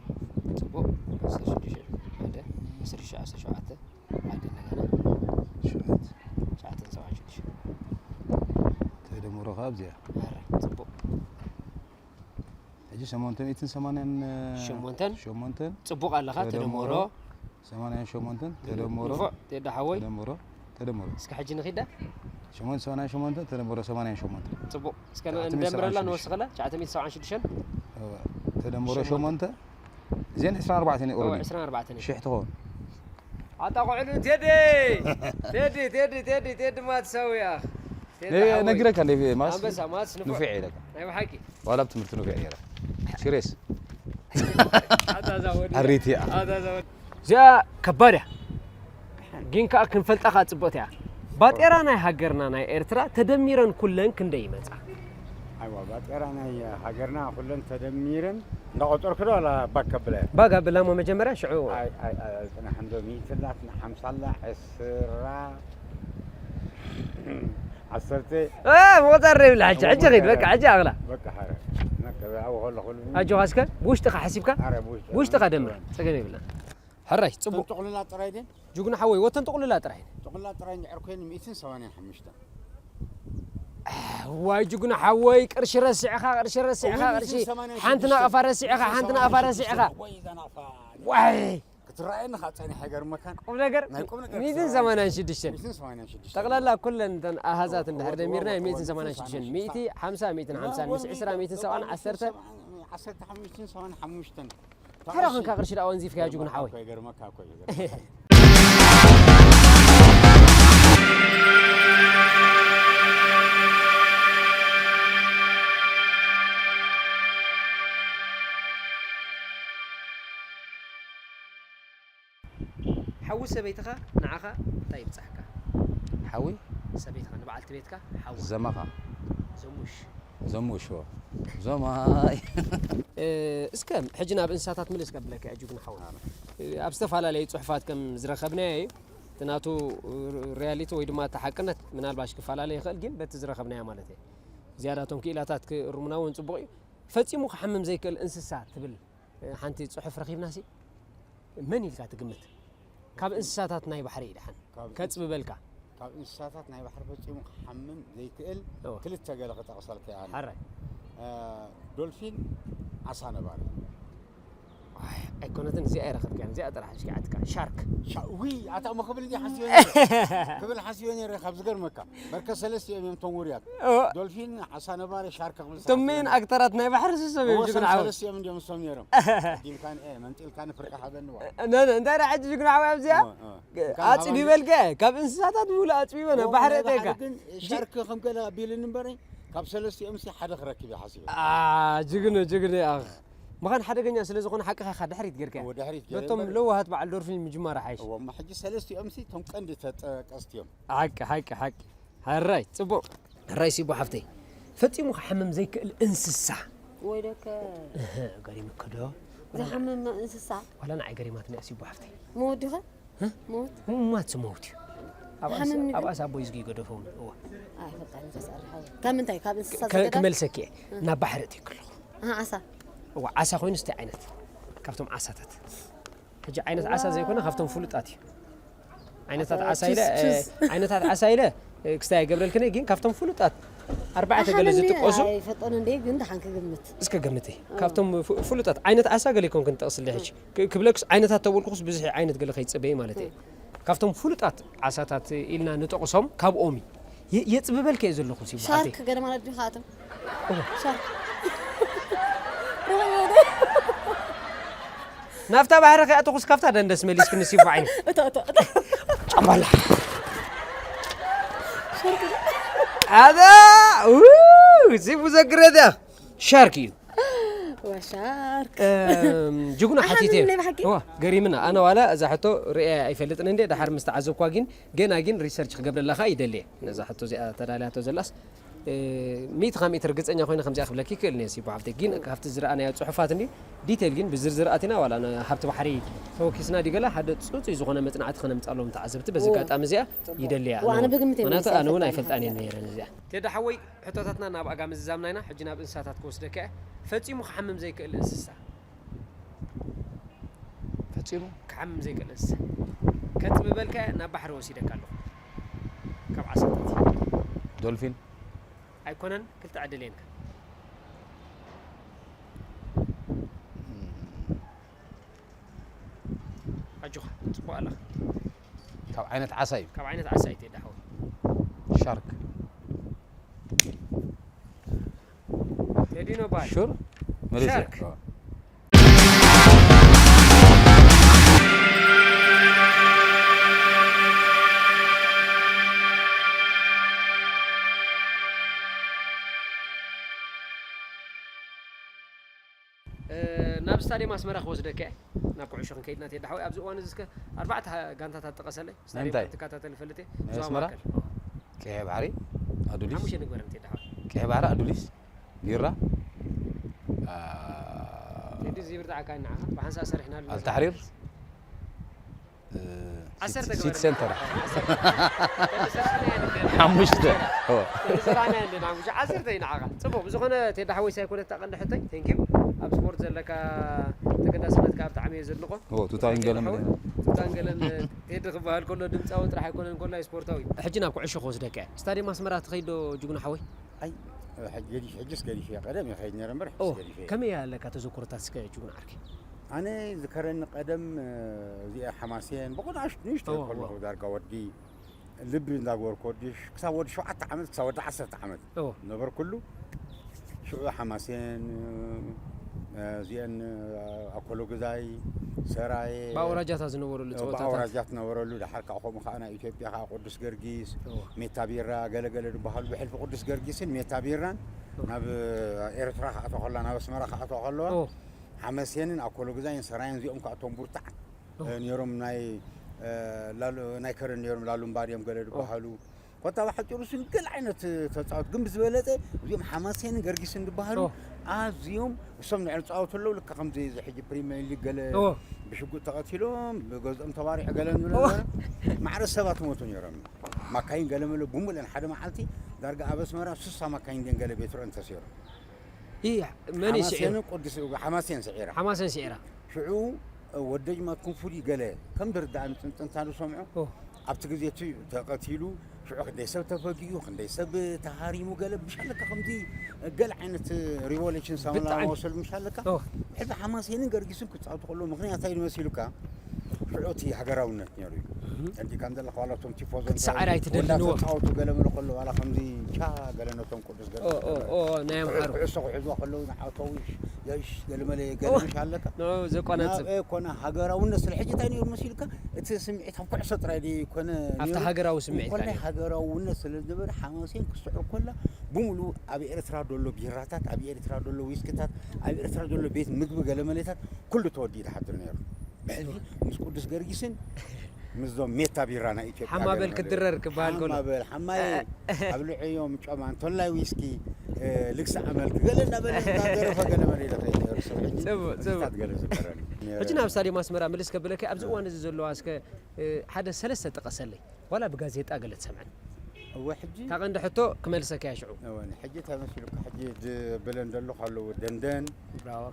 ጽቡቕ። ዓሰርተ ሽዱሽተ፣ ሓደ፣ ዓሰርተ ሽዱሽተ፣ ዓሰርተ ሸውዓተ፣ ሓደ እንደገና። ሸውዓተ። ሸውዓተን ሰብዓን ሽዱሽተ። ተደመሮ ካብ እዚኣ። ኣረ፣ ጽቡቕ። ሕጂ ሸሞንተ ሚእትን ሰማንያን ሸሞንተን። ሸሞንተን። ጽቡቕ ኣለኻ፣ ተደመሮ። ሰማንያን ሸሞንተን ተደመሮ። ንፉዕ፣ ቴዲ ሓወይ። ተደመሮ። ተደመሮ። እስከ ሕጂ ንኺዳ። ሸሞንተ ሰማንያን ሸሞንተ ተደመሮ ሰማንያን ሸሞንተ። ጽቡቕ። እስከ ትሽዓተ ሚእቲ እንደምረላ ሰብዓን ሽዱሽተ። ንወስኸላ፣ ትሽዓተ ሚእቲ ሰብዓን ሽዱሽተ። እወ። ተደመሮ ሸሞንተ። ሸሞንተ። እዚአን ዕስራን ኣርባዕተን እዩ እወ፣ ኦሮዲ። ዕስራን ኣርባዕተን እዩ። ሽሕ ትኸውን። ኣጣቕዕሉ ቴዲ! ቴዲ፣ ቴዲ፣ ቴዲ፣ ቴዲ ማትሳውያ። ቴዲ ነ- ሓወይ። ነግረካ እንደ ማስ ኣንበሳ፣ ማትስ ንፉዕ። ንፉዕ ኢለካ። ናይ ብሓቂ። ዋላ ብትምህርቲ ንፉዕ ነይረ። ሲሪየስ። ኣታ እዛ ወዲ። ኣሪቲ እያ። ኣታ እዛ ወዲ። እዚኣ ከባድ እያ። ግን ከኣ ክንፈልጣ ከኣ ጽብቕቲ እያ። ባጤራ ናይ ሃገርና ናይ ኤርትራ ተደሚረን ኩለን ክንደይ ይመጻ? ኣይዋ ባጤራ ናይ ሃገርና ኩለን ተደሚረን እንዳቆጸርኩ ዶ ዋላ ባክ ከብለ? ባክ ኣብላ እሞ መጀመርያ ሽዑ። ኣይ ኣይ ኣይ ጽናሕ እንዶ ሚእቲ ኣላትና ሓምሳ ኣላ ዕስራ ዓሰርተ እ፣ ምቑጻር ዘይብላ ሕጂ፣ ሕጂ ኺድ፣ በቃ፣ ሕጂ ኣቕላ። በቃ ሓረ ነከ ኣብኡ ከለኹ ኣጆኻ እስከ፣ ብውሽጥኻ ሓሲብካ፣ ሓረ ብውሽጢ ብውሽጥኻ ደምር፣ ጸገም የብላ። ሕራይ፣ ጽቡቕ። ጥቕልላ ጥራይ ድን ጅግና ሓወይ፣ ወተን ጥቕልላ ጥራይ። ጥቕልላ ጥራይ እንድሕር ኮይኑ ሚእትን ሰማንያን ሓሙሽተን። ዋይ ጅግና ሓወይ፣ ቅርሺ ረሲዕኻ፣ ቅርሺ ረሲዕኻ፣ ቅርሺ ሓንቲ ናቕፋ ረሲዕኻ፣ ሓንቲ ናቕፋ ረሲዕኻ። ወይ እዛ ናቕፋ ዋይ ክትረኣየኒ ከዓ ጸኒሐ ገርመካን ቁም ነገር ናይ ቁም ነገር ሚእትን ሰማንያን ሽዱሽተን። ሚእትን ሰማንያን ሽዱሽተን። ጠቕላላ ኩለን እተን ኣሃዛት እንድሕር ደሚርና ሚእትን ሰማንያን ሽዱሽተን፣ ሚእቲ ሓምሳ፣ ሚእትን ሓምሳን፣ ምስ ዕስራ፣ ሚእትን ሰብዓን፣ ዓሰርተ። ዓሰርተ ሓሙሽተን፣ ሰብዓን ሓሙሽተን። ተራ ኸንካ ቅርሺ ደኣ ወንዚፍካዮ ጅግና ሓወይ። ገርመካ እኮ እዩ። ሓዊ ሰበይትኻ ንዓኻ እንታይ ይብጻሕካ? ሓዊ ሰበይትኻ ንበዓልቲ ቤትካ ሓዊ። ዘማኻ። ዘሙሽ። ዘሙሽ፣ ዎ። ዘማይ። እ፣ እስከ ሕጂ ናብ እንስሳታት ምልስ ከብለካ እያ፣ ጅግና ሓወይ። እ፣ ኣብ ዝተፈላለዩ ጽሑፋት ከም ዝረኸብናዮ እዩ። እቲ ናቱ ሪያሊቲ ወይ ድማ እቲ ሓቅነት ምናልባሽ ክፈላለ ይኽእል፣ ግን በቲ ዝረኸብናዮ ማለት እየ። ዝያዳቶም ክኢላታት ክእርሙና እውን ጽቡቕ እዩ። ፈጺሙ ክሓምም ዘይክእል እንስሳ ትብል፣ እ፣ ሓንቲ ጽሑፍ ረኺብናሲ፣ መን ኢልካ ትግምት? ካብ እንስሳታት ናይ ባሕሪ እዩ ደሓን። ካብ ከጽብበልካ። ካብ እንስሳታት ናይ ባሕሪ ፈጺሙ ክሓምም ዘይክእል እወ። ክልተ ገለ ክጠቕሰልካ እየ ኣነ። ሓራይ። እ፣ ዶልፊን፣ ዓሳ ነባሪ። ኣይ፣ ኣይኮነትን፣ እዚኣ ኣይረኸብካያን፣ እዚኣ ጥራሕ ኣሽኪዓትካ። ሻርክ። ሻ-፣ ውይ፣ ኣታ እሞ ክብል እንዲ ሓሲበ ነይረ። ክብል ሓሲበ ነይረ፣ ካብ ዝገርመካ። በርከ ሰለስቲኦም እዮም እቶም ውሩያት። እወ። ዶልፊን፣ ዓሳ ነባሪ፣ ሻርክ ክብል እቶም ሓሲበ ሜን ነይረ። ኣክተራት ናይ ባሕሪ ስሰብ እዮም እወ፣ ጅግና እሶም ሓወይ። ሰለስቲኦም እንዲዮም እሶም ነይሮም። ዲምካን፣ እ፣ መንጢልካኒ ፍርቂ ሓበኒ ዋ። ነ-፣ ነ-፣ እንታይ ደኣ ሕጂ ጅግና ሓወይ ኣብዚኣ? እወ፣ እወ። ኣጽቢበልካ፣ ካብ እንስሳታት ብሙሉ ኣጽቢበ ናብ እወ፣ ባሕሪ ናይ ባሕሪ ኣእተካ። ግን ጂ- ሻርክ ከም ገለ ኣቢልኒ እምበረይ፣ ካብ ሰለስቲኦም ሲ ሓደ ክረክብ እየ ሓሲበ። ኣ፣ ጅግኑ፣ ጅግኑ፣ ኣኽ። ምዃን ሓደገኛ ስለ ዝኾነ ሓቅኻ ኢኻ ድሕሪት ጌርካዮ። እወ፣ ድሕሪት ገይረ በቶም እምበር ለዋሃት በዓል ዶልፊን ምጅማር ሓይሽ። እወ፣ እሞ ሕጂ ሰለስቲኦም ሲ እቶም ቀንዲ ተጠቀስቲ እዮም። ሓቂ፣ ሓቂ፣ ሓቂ። ሕራይ፣ ጽቡቕ። ሕራይ ሲቦ ሓፍተይ። ፈጺሙ ክሓምም ዘይክእል እንስሳ። ወይ ደከ እህ፣ ገሪሙኪ ዶ? ዝሓምም እንስሳ? ዋላ ንዓይ ገሪማትኒ እያ ሲቦ ሓፍተይ። መወዲኸ? እ? ሞት? ሙማት ስሞት እዩ። ኣብ ኣስ-፣ ዝሓምም ኣብ ግን? ኣስ ኣቦይ ዝጊ ገደፈውን። እወ። ኣይፈልጣን ተሰርሐ። ካብ ምንታይ? ካብ እንስሳ ከ-፣ ዘገዳም? ክመልሰኪ እየ። እ። ናብ ባሕሪ እትይ ከለኹ። ኣሃ፣ ዓሳ። እወ፣ ዓሳ ኮይኑ ስታይ ዓይነት? ካብቶም ዓሳታት። ሕጂ ዓይነት ዓሳ ዘይኮነ ካብቶም ፍሉጣት እዩ። ዓይነታት ዓሳ ዓሳ ኢለ፣ ችስ፣ እ፣ ችስ። ዓይነታት ዓሳ ኢለ፣ እ፣ ክስታይ ኣይገብረልክን እየ፣ ግን ካብቶም ፍሉጣት ኣርባዕተ ገለ ኣሓመኒ ዝጥቀሱ። ኣይፈጦን እንዴ፣ ግን ደሓን ክግምት። እስከ ገምቲ። እ። ካብቶም ፍ-፣ ፍሉጣት ዓይነት ዓሳ ገለ ይኮንክን ጠቕስልይ ሕጂ። ክ-፣ ክብለክስ ዓይነታት ተበልኩኽስ ብዙሕ ዓይነት ገለ ከይጸበየ ማለት እየ። እ። ካብቶም ፍሉጣት ዓሳታት ኢልና ንጠቕሶም ካብኦም እዩ። የ-፣ የጽብበልካ እየ ዘለኹ ሲ በዓልቲ። ሻርክ ገለ ማለት ዲኻ ኣቶም? እወ። ሻርክ። ርኸበ። ናብታ ባሕሪ ከይኣተኹስ ካብታ ደንደስ መሊስክኒ ሲፉ ዓይኒ። እቶ፣ እቶ፣ እቶ። ጫምባላ። ሻርክ። ኣዛ፣ ው፣ ሲፉ ዘግረደ። ሻርክ እዩ። ወሻርክ። እም፣ ጅጉና ኣሓ፣ ሓቲተ። ምን ብሓቂ? እዋ፣ ገሪምና። ኣነ ዋላ እዛ ሕቶ ርእየ ኣይፈልጥን እንዴ፣ ደሓር ምስ ተዓዘብኳ ግን፣ ገና ግን ሪሰርች ክገብረላ ኸኣ ይደሊ እየ። ነዛ ሕቶ እዚኣ ተዳልያቶ ዘላስ፣ እ፣ ሚእቲ ካብ ሚእቲ ርግጸኛ ኮይነ ከምዚኣ ክብለኪ ይክእል እየ፣ ሲቦ ሓፍተይ። ግን ካብቲ ዝረኣናዮ ጽሑፋት እንዲ፣ ዲቴል ግን ብዝርዝር ኣቲና ዋላ ን-፣ ሃብቲ ባሕሪ ተወኪስና ዲገላ ሓደ ጽጹይ ዝኾነ መጽናዕቲ ከነምጻሎም ተዓዘብቲ በዚ እዎ። ኣጋጣሚ እዚኣ ጽቡቕ። ይደሊ እየ። እዎ፣ ኣነ ኣነ እውን። ብግምት እየ ምኽንያቱ መሊሰ ኣነ እውን ኣይፈልጣን ኣይፈልጣን እየ እየ። ነይረ ነዚኣ። ቴዲ ሓወይ፣ ሕቶታትና ናብ ኣጋ ምዝዛምና ኢና። ሕጂ ናብ እንስሳታት ክወስደካ እየ። ፈጺሙ ክሓምም ዘይክእል እንስሳ። ፈጺሙ? ክሓምም ዘይክእል እንስሳ። ከጽብበልካ እየ፣ ናብ ባሕሪ ወሲደካ ኣለኹ። ካብ ዓሳታት። ዶልፊን? ኣይኮነን፣ ክልተ ዕድል እየንካ። ኣጆኻ፣ ጽቡቕ ኣለኻ። ካብ ዓይነት ዓሳ እዩ። ካብ ዓይነት ዓሳ እዩ ቴዲ ሓወይ። ሻርክ። ቴዲ ኖባል። ሹር? መሊሰ። ሻርክ። ኦ። እ፣ ናብ ስታድየም ኣስመራ ክወስደካ እየ። ናብ ኩዕሾ ክንከይድ ኢና ቴዲ ሓወይ። ኣብዚ እዋን እዚ እስከ ኣርባዕተ ሃ-፣ ጋንታታት ጥቀሰለይ። ስታድየም ንምንታይ? ከም ትከታተል እፈልጥ እየ። ናይ ዞባ ኣስመራ? ማእከል። ቀይሕ ባሕሪ፣ ኣዱሊስ። ሓሙሽተ ንግበረን ቴዲ ሓወይ። ቀይሕ ባሕሪ፣ ኣዱሊስ፣ ቢራ፣ ኣ፣ ቴዲ እዚ ይብርትዓካ ንዓኻ። ብሓንሳእ ሰሪሕናሉ። ኣልታሕሪር። እ፣ ዓሰርተ ሲቲ ግበር። ሴንተር። ዓሰርተ። ሓሙሽተ። ኦ። ዓሰርተ ኢና፣ ሓሙሽተ። ዓሰርተ እዩ ንዓኻ። ጽቡቕ፣ ብዝኾነ ቴዲ ሓወይ ሳይኮነት እታ ቀንዲ ሕቶይ። ቴንክ ዩ። ኣብ ስፖርት ዘለካ ተገዳስነት ከኣ ብጣዕሚ እየ ዘድንቖ። ኦ፣ ቱታን ገለን ቴዲ ሓወይ፣ ቱታን ገለን፣ ቴዲ ክበሃል ከሎ ድምጻዊ ጥራሕ ኣይኮነን፣ እንኮላይ ስፖርታዊ። ሕጂ ናብ ኩዕሾ ክወስደካ እየ። ስታድየም ኣስመራ ትኸይድ ዶ ጅግና ሓወይ? ኣይ፣ ሕጂ ገዲፍ-፣ ሕጅስ ገዲፈ እየ። ቀደም ይኸይድ ነይረ እምበር፣ ሕጅስ ኦ፣ ገዲፈ እየ። ከመይ ኣለካ ተዘክሮታት እስከ ጅግና ዓርከይ? ኣነ ዝከረኒ ቀደም፣ እ፣ እዚኣ ሓማሴን፣ ብቑ ንኣሽ-፣ ንእሽቶ እዎ፣ ከለኹ እዎ። ዳርጋ ወዲ ልቢ እንዳገበርኩ ወዲ ሽ-፣ ክሳብ ወዲ ሸውዓተ ዓመት፣ ክሳብ ወዲ ዓሰርተ ዓመት እዎ። ነበርኩሉ። ሽዑ ሓማሴን፣ እ፣ እዚአን ኣኮሎ ግዛይ፣ ሰራየ፣ ብኣውራጃታት ዝነበሩሉ ፀወታታት። ብኣውራጃት ነበረሉ። ድሓር ከዓ ከምኡ ከዓ ናይ ኢትዮጵያ ከዓ ቅዱስ ገርጊስ፣ ሜታ ቢራ፣ ገለገለ ዝበሃሉ ብሕልፊ ቅዱስ ገርጊስን ሜታ ቢራን ናብ ኤርትራ ክኣትዋ ከለዋ፣ ናብ ኣስመራ ክኣትዋ ከለዋ ሓመሴንን ኣኮሎ ግዛይን ሰራየን እዚኦም ከዓ እቶም ብርቱዓት ነይሮም። ናይ ናይ ከረን ነይሮም፣ ላሉምባር እዮም ገለ ዝበሃሉ። ኮታ ብሓጭሩ ስንግል ዓይነት ተፃወት ግን ብዝበለፀ እዚኦም ሓማሴንን ገርጊስን ዝበሃሉ ኣዝዮም እሶም ንዕል ፃወቱ ኣለዉ። ልካ ከምዚ እዚ ሕጂ ፕሪሚየር ሊግ ገለ ብሽጉጥ ተቐቲሎም ብገዝኦም ተባሪዑ ገለ ንብለ ማዕረ ሰባት ሞቱ ነይሮም። ማካይን ገለ መለ ብሙለን ሓደ መዓልቲ ዳርጋ ኣብ ኣስመራ ሱሳ ማካይን ደን ገለ ቤትሮ እንተሲሮም ይህ መን ይስዒሩ? ሓማሴን ስዒራ። ሓማሴን ስዒራ። ሽዑ ወደጅ ማትኩም ፍሉይ ገለ ከም ድርዳእ ንጥንጥንታ ንሰምዖ። ኣብቲ ግዜ እቲ ተቐቲሉ ሽዑ ክንደይ ሰብ ተፈጊኡ፣ ክንደይ ሰብ ተሃሪሙ፣ ገለ ምሻለካ ከምዚ ገለ ዓይነት ሪቮሉሽን ሳሙላ ወሰሉ ምሻለካ። ሕዚ ሓማሴንን ገርጊስን ክፃወቱ ከለዉ ምክንያት እንታይ መሲሉካ? ሽዑ እቲ ሃገራውነት ነይሩ እዩ። እንዲ ከም ዘለካ ዋላ እቶም ቲፎዞ ክትሰዓር ኣይትደልን። ተፃወቱ ገለ መለ ከሎ ዋላ ከምዚ ቻ ገለ ነቶም ቅዱስ ገርጊስ ናይ ኣምሓሩ ኩዕሶ ክሕዝዋ ከለዉ ንዓውተው የሽ ገለ መለ ገለ ምሽ ኣለካ ዘቋናጽብ ኮነ ሃገራውነት ስለ ሕጂ እንታይ ነይሩ መሲልካ? እቲ ስምዒት ኣብ ኩዕሶ ጥራይ ደ ኮነ ኣብቲ ሃገራዊ ስምዒት ኮነ ሃገራውነት ስለ ዝነበረ ሓማሴን ክስዕር ኮላ ብምሉ ኣብ ኤርትራ ደሎ ቢራታት፣ ኣብ ኤርትራ ደሎ ዊስክታት፣ ኣብ ኤርትራ ደሎ ቤት ምግቢ ገለ መለታት ኩሉ ተወዲኡ ዝሓድር ነይሩ። ብሕጂ ምስ ቅዱስ ገርጊስን ምስዞም ሜታ ቢራ ናይ ኢትዮጵያ ሓማ በል ክድረር ክበሃል ከሎ ሓማ በል ሓማየ ኣብ ልዕዮም ጨማ እንቶላይ ዊስኪ ልግሲ ኣመልክ ገለ እናበለ እናደረፈ ገለ መለ ኢለ ከይደ ሰብ ሕጂ ጽቡቅ፣ ጽቡቅ። እዚታት ገለ ዝበረኒ ሕጂ ናብ ስታዲየም ኣስመራ ምልስ ከብለካ ኣብዚ እዋን እዚ ዘለዋ እስከ ሓደ ሰለስተ ጥቀሰለይ ዋላ ብጋዜጣ ገለ ትሰምዐን እወ ሕጂ ካብ ቀንዲ ሕቶ ክመልሰካ እያ ሽዑ እወ ሕጂ እንታይ መሲሉካ ሕጂ ዝብለን ዘለኹ ኣለዉ ደንደን ብራዎ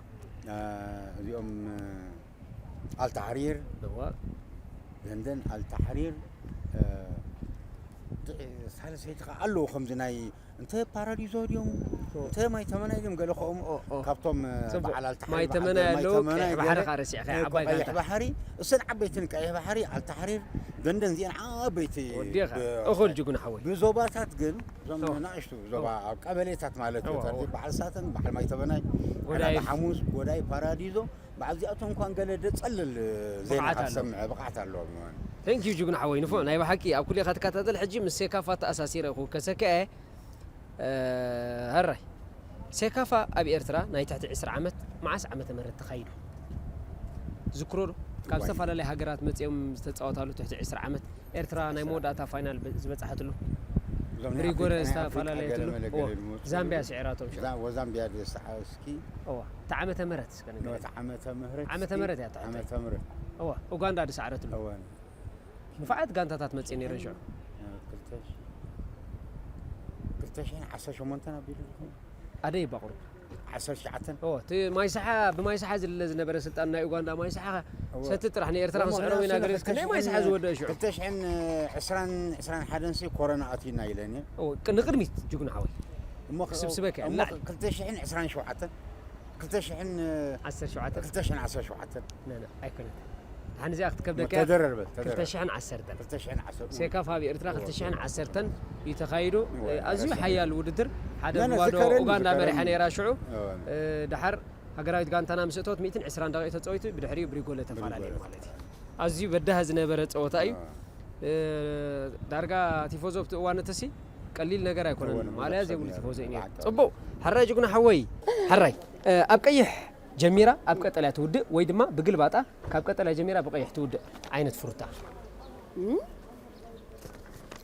እዚኦም ኣልታሕሪር እወ ደንደን ኣልታሕሪር ሳልሰይቲ ከዓ ኣለዉ ከምዚ ናይ እንተ ፓራዲዞ ድዮም እንተ ማይ ተመናይ ድዮም ገለ ከኦም ካብቶም በዓል ኣልታሕሪር ማይ ተመናይ ኣለዉ ቀይሕ ባሕሪ ከዓ ረሲዕካ ዓባይ ቀይሕ ጋንታ ባሕሪ እሰን ዓበይትን ቀይሕ ባሕሪ ኣልታሕሪር ደንደን እዚአን ዓበይቲ ወዲኻ እኹል ጅጉን ሓወይ ብዞባታት ግን እዞም ናእሽቱ ዞባ ኣብ ቀበሌታት ማለት እዩ በዓል ሳተን በዓል ማይ ተመናይ ጎዳይፍ ሓሙስ ጎዳይ ፓራዲዞ በዓል እዚኣቶም እንኳን ገለ ደጸልል ዜና ካብ ሰምዐ ብቕዓት ኣለዎም thank you ጅግና ሓወይ ንፎ ናይ ብሓቂ ኣብ ኩሌኻ ትከታተል ሕጂ ምስ ሴካፋ ተኣሳሲረ ክውከሰካ እየ ሃራይ ሴካፋ ኣብ ኤርትራ ናይ ትሕቲ ዕስራ ዓመት መዓስ ዓመተ ምህረት ተኻይዱ ዝክሮ ዶ ካብ ዝተፈላለዩ ሃገራት መፅኦም ዝተፃወታሉ ትሕቲ ዕስራ ዓመት ኤርትራ ናይ መወዳእታ ፋይናል ዝበፅሓትሉ ብሪጎረ ዝተፈላለየትሉ ዛምቢያ ስዒራቶም ወዛምቢያ ደስዓስኪ እቲ ዓመተ ምህረት እስከ ንገረኒ። ነቲ ዓመተ ምህረት ዓመተ ምህረት እያ ትሕተይ። ዓመተ ምህረት እዋ ኡጋንዳ ድሰዓረትሉ እወ ንፉዓት ጋንታታት መፅእ ነይረን ሽዑ ክልተ ሽሕን ዓሰርተ ሸሞንተን ኣቢሉ ዝኸውን ኣደይ ባቑሩ ዓሰርተ ትሽዓተን እዎ እቲ ማይስሓ ብማይስሓ ዝልለ ዝነበረ ስልጣን ናይ ኡጋንዳ ማይስሓ ሰቲ ጥራሕ ንኤርትራ ክስዕሮም ኢና ገለ ክንደይ ማይስሓ ዝወደአ ሽዑ ክልተ ሽሕን ዕስራን ዕስራን ሓደን ሲ ኮረና ኣትዩና ኢለን እየ እዎ ንቅድሚት ጅግኑ ሓወይ እሞ ክስብስበካ እየ እሞ ንላዕሊ ክልተ ሽሕን ዕስራን ሸውዓተን ክልተ ሽሕን ዓሰርተ ሸውዓተ ክልተ ሽሕን ዓሰርተ ሸውዓተን ኣይኮነት ሓን እዚኣ ክትከብደካ ተደረርበት ተደረርበት ክልተ ሽሕን ዓሰርተን ክልተ ሽሕን ዓሰርተ ሴካፋ ኣብ ኤርትራ ክልተ ሽሕን ዓሰርተን እዩ ተኻይዱ እወ፣ ኣዝዩ ረሲዐ። ሓያል ውድድር ሓደ ነነ፣ ብባዶ ዝከረኒ፣ ኡጋንዳ ዝከረኒ። መሪሓ ነይራ ሽዑ እወ። ድሓር ሃገራዊት ጋንታና ምስ እተወት ሚእትን ዕስራን ደቂቕ ተፀዊቱ ብድሕሪኡ ብሪጎለ ተፈላለየ ብሪጎለ። ማለት እዩ ኣዝዩ በዳህ ዝነበረ ፀወታ እዩ ዳርጋ ቲፎዞ ኣብቲ እዋን እትሲ ቀሊል ነገር ኣይኮነን እወን፣ ማልያ እወን፣ ዘይብሉ እወን፣ ቲፎዞ እዩ ነይሩ እወን። ፅቡቅ ሓራይ ጅግና ሓወይ ሓራይ ኣብ ቀይሕ ጀሚራ ኣብ ቀጠልያ ትውድእ ወይ ድማ ብግልባጣ ካብ ቀጠልያ ጀሚራ ብቀይሕ ትውድእ ዓይነት ፍሩታ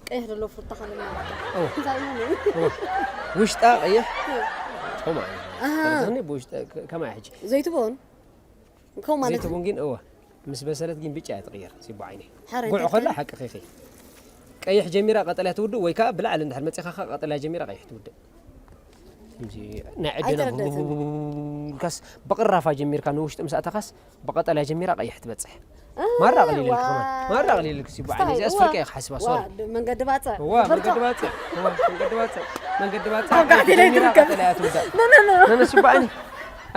ቀይሕ ዘሎ ፍሩታ ከለና ኦ። እንታይ እዩ ውሽጣ ቀይሕ ከምኡ ዓይነት ኣሃ። ተረዳእኒ ብውሽጣ ከማይ ሕጂ ዘይትቦን ከምኡ ማለት ዘይትቡን ግን እወ ምስ በሰለት ግን ብጫ እያ ትቕየር ሲቦ ዓይነይ ሓረ ጉዕ እንታይ ከላ ትብል? ሓቂ ኺኺ ቀይሕ ጀሚራ ቀጠልያ ትውድእ ወይ ከዓ ብላዕሊ እንድሕር መፂኻ ከዓ ቀጠልያ ጀሚራ ቀይሕ ትውድእ ከምዚ ናይ ዕድና ኣይተረዳእትን። ካስ ብቕራፋ ጀሚርካ ንውሽጢ ምስ ኣተኻስ ብቐጠልያ ጀሚራ ቀይሕ ትበፅሕ ማራ ቀሊል ኢልክ ከማን ማራ ቀሊል ኢልክ ሲቦ ዓይነይ እዚኣስ ፍርቂ እየ ክሓስባ ሶሪ መንገዲ ባፅዕ እዋ መንገዲ ባፅዕ እዋ መንገዲ ባፅዕ መንገዲ ባፅዕ ወጋሕቲ ኢለይ ጀሚራ ትርከብ። ቀጠልያ ትውዳእ ነነነ ነነ ሲቦ ዓይነይ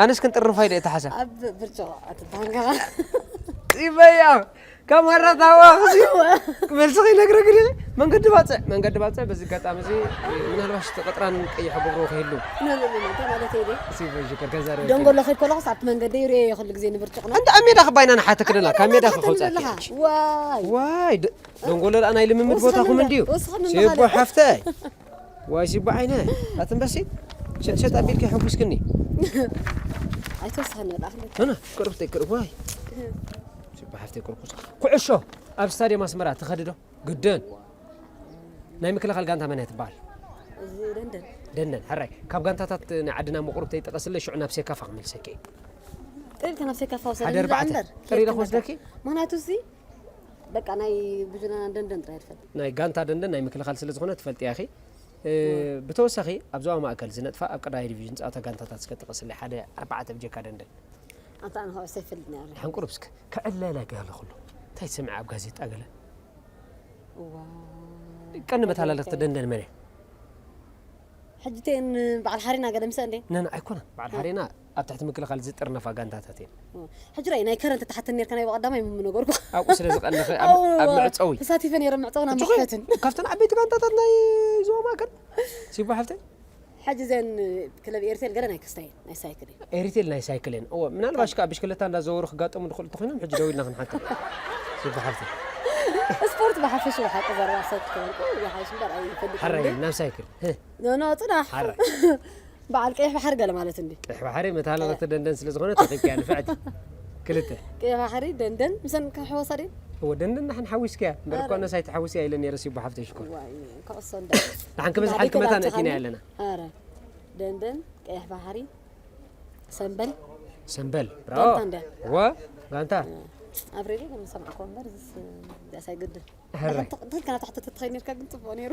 ኣነስ ክንጥርንፋ ኢለ እየ ተሓሰብ ኣብ ብርጭቆ ኣትባንካ ይበያ ከማራ ታዋኽዚ መልሲ ከይነግረግሪ መንገዲ ባፅዕ መንገዲ ባፅዕ። በዚ ኣጋጣሚ እዚ ምናልባሽ እቲ ቅጥራን ቀይሕ ገብሮ ከይህሉ ኖ ኖ ኖ እንታይ ማለት እዩ? እዚ በዚ ከገዛ ርእ ደንጎሎ ከይድ ከለኹስ ኣብቲ መንገዲ ይሪኦ እየ ኩሉ ግዜ ንብርጭቕ ነው። እንዳ ኣብ ሜዳ ክባይና ንሓተክልና ካብ ሜዳ ክኸውፃ ዋይ ዋይ ደ- ደንጎሎ ደኣ ናይ ልምምድ ቦታኹም እንድዩ ወስኸኒ ሲቦ ሓፍተይ ዋይ ሲቦ ዓይነ ኣትንበሲ ሸጥ ሸጥ ኣቢልኪ ሕጉስክኒ ኣይተወስኸኒ ላእኽለ ኖ ኖ ቅርብተይ ቅርብ ዋይ ሲቦ ሓፍተይ ቅርብ ኩዕሾ ኣብ ስታዲየም ኣስመራ ትኸድዶ ግድን ናይ ምክልኻል ጋንታ መን እያ ትበሃል? እዚ ደንደን ደንደን ሕራይ ካብ ጋንታታት ናይ ዓድና ምቁርብ ተይጠቐስለ ሽዑ ናብ ሴካፋ ክመልሰኪ እዩ ቀልካ ናብ ሴካፋ ሓደ ወሰደኒ ኣርባዕተ እምበር ጥሪለ ክወስደኪ ምክንያቱ እዚ በቃ ናይ ብዙና ደንደን ጥራይ ትፈልጥ ናይ ጋንታ ደንደን ናይ ምክልኻል ስለ ዝኾነ ትፈልጥያ ኢኺ እ፣ ብተወሳኺ ኣብ ዞባ ማእከል ዝነጥፋ ኣብ ቀዳማይ ዲቪዥን ዝፃወታ ጋንታታት እስከ ጥቐስለይ ሓደ ኣርባዕተ ብጀካ ደንደን ኣንታ ኣነ ኩዕሶ ይፈልጥ ነረ ሓንቁርብ እስከ ክዕለላ ገለ ኩሉ እንታይ ትሰምዐ ኣብ ጋዜጣ ገለ እዋ ቀንዲ መተላለኽቲ ደንደን መን እየ ሕጂ ተን በዓል ሓሪና ገለ ምሰ እንዴ ነን ኣይኮነን በዓል ሓሬና ኣብ ትሕቲ ምክልኻል ዝጥርነፋ ጋንታታት እየን ሕጂ ራይ ናይ ከረንት ተሓተኒ ነርካ ናይ ብቐዳማይ ምም ነገርኩ ኣብኡ ስለ ዝቐንኸ ኣብ ኣብ መዕፀዊ ተሳቲፈ ነረ መዕፀውና እጅ መክፈትን ካብተን ዓበይቲ ጋንታታት ናይ ዞባ ማእከል ሲቦ ሓፍተይ ሕጂ ዘን ክለብ ኤርቴል ገለ ናይ ክስታይ ናይ ሳይክል እዩ ኤሪቴል ናይ ሳይክል እየን እዎ ምናልባሽ ከዓ ብሽክለታ እንዳዘወሩ ክጋጠሙ ድኽእሉ እንተኮይኖም ሕጂ ደው ኢልና ክንሓተም ሲቦ ሓፍተይ ስፖርት ብሓፈሽ ብሓቂ ዘረባ ሰብ ክኸውን ይሓይሽ እምበር ኣይፈልጥ ሓራይ ናብ ሳይክል ህ፣ ኖ ኖ ፅናሕ ሓራይ በዓል ቀይሕ ባሕሪ ገለ ማለት እንዲ ቀይሕ ባሕሪ መተላለኽቲ ደንደን ስለ ዝኾነ ተኺብኪያ ንፍዕቲ ክልተ ቀይሕ ባሕሪ ደንደን ምሰን ከሕወሳ ድን እዎ ደንደን ናሕን ሓዊስኪያ እምበር እኳ ኣረ። ነሳይ ትሓውስያ ኢለን ነረ ሲቦ ሓፍተይ ሽኮር ዋይ ኩዕሶ እንዳ ንሓን ክበዝሓልኪ መታን እቲና ኣለና ኣረ ደንደን ቀይሕ ባሕሪ ሰምበል ሰምበል ብራዎ ጋንታ እንድያ እዎ ጋንታ ኣብ ሬድዮ ከም ዝሰማዕኮ እምበር ዝስ ዳሳይ ግድን ሕራይ ትልካ ናብ ታሕቲ ተትኸይ ነርካ ግን ፅቡቅ ነይሩ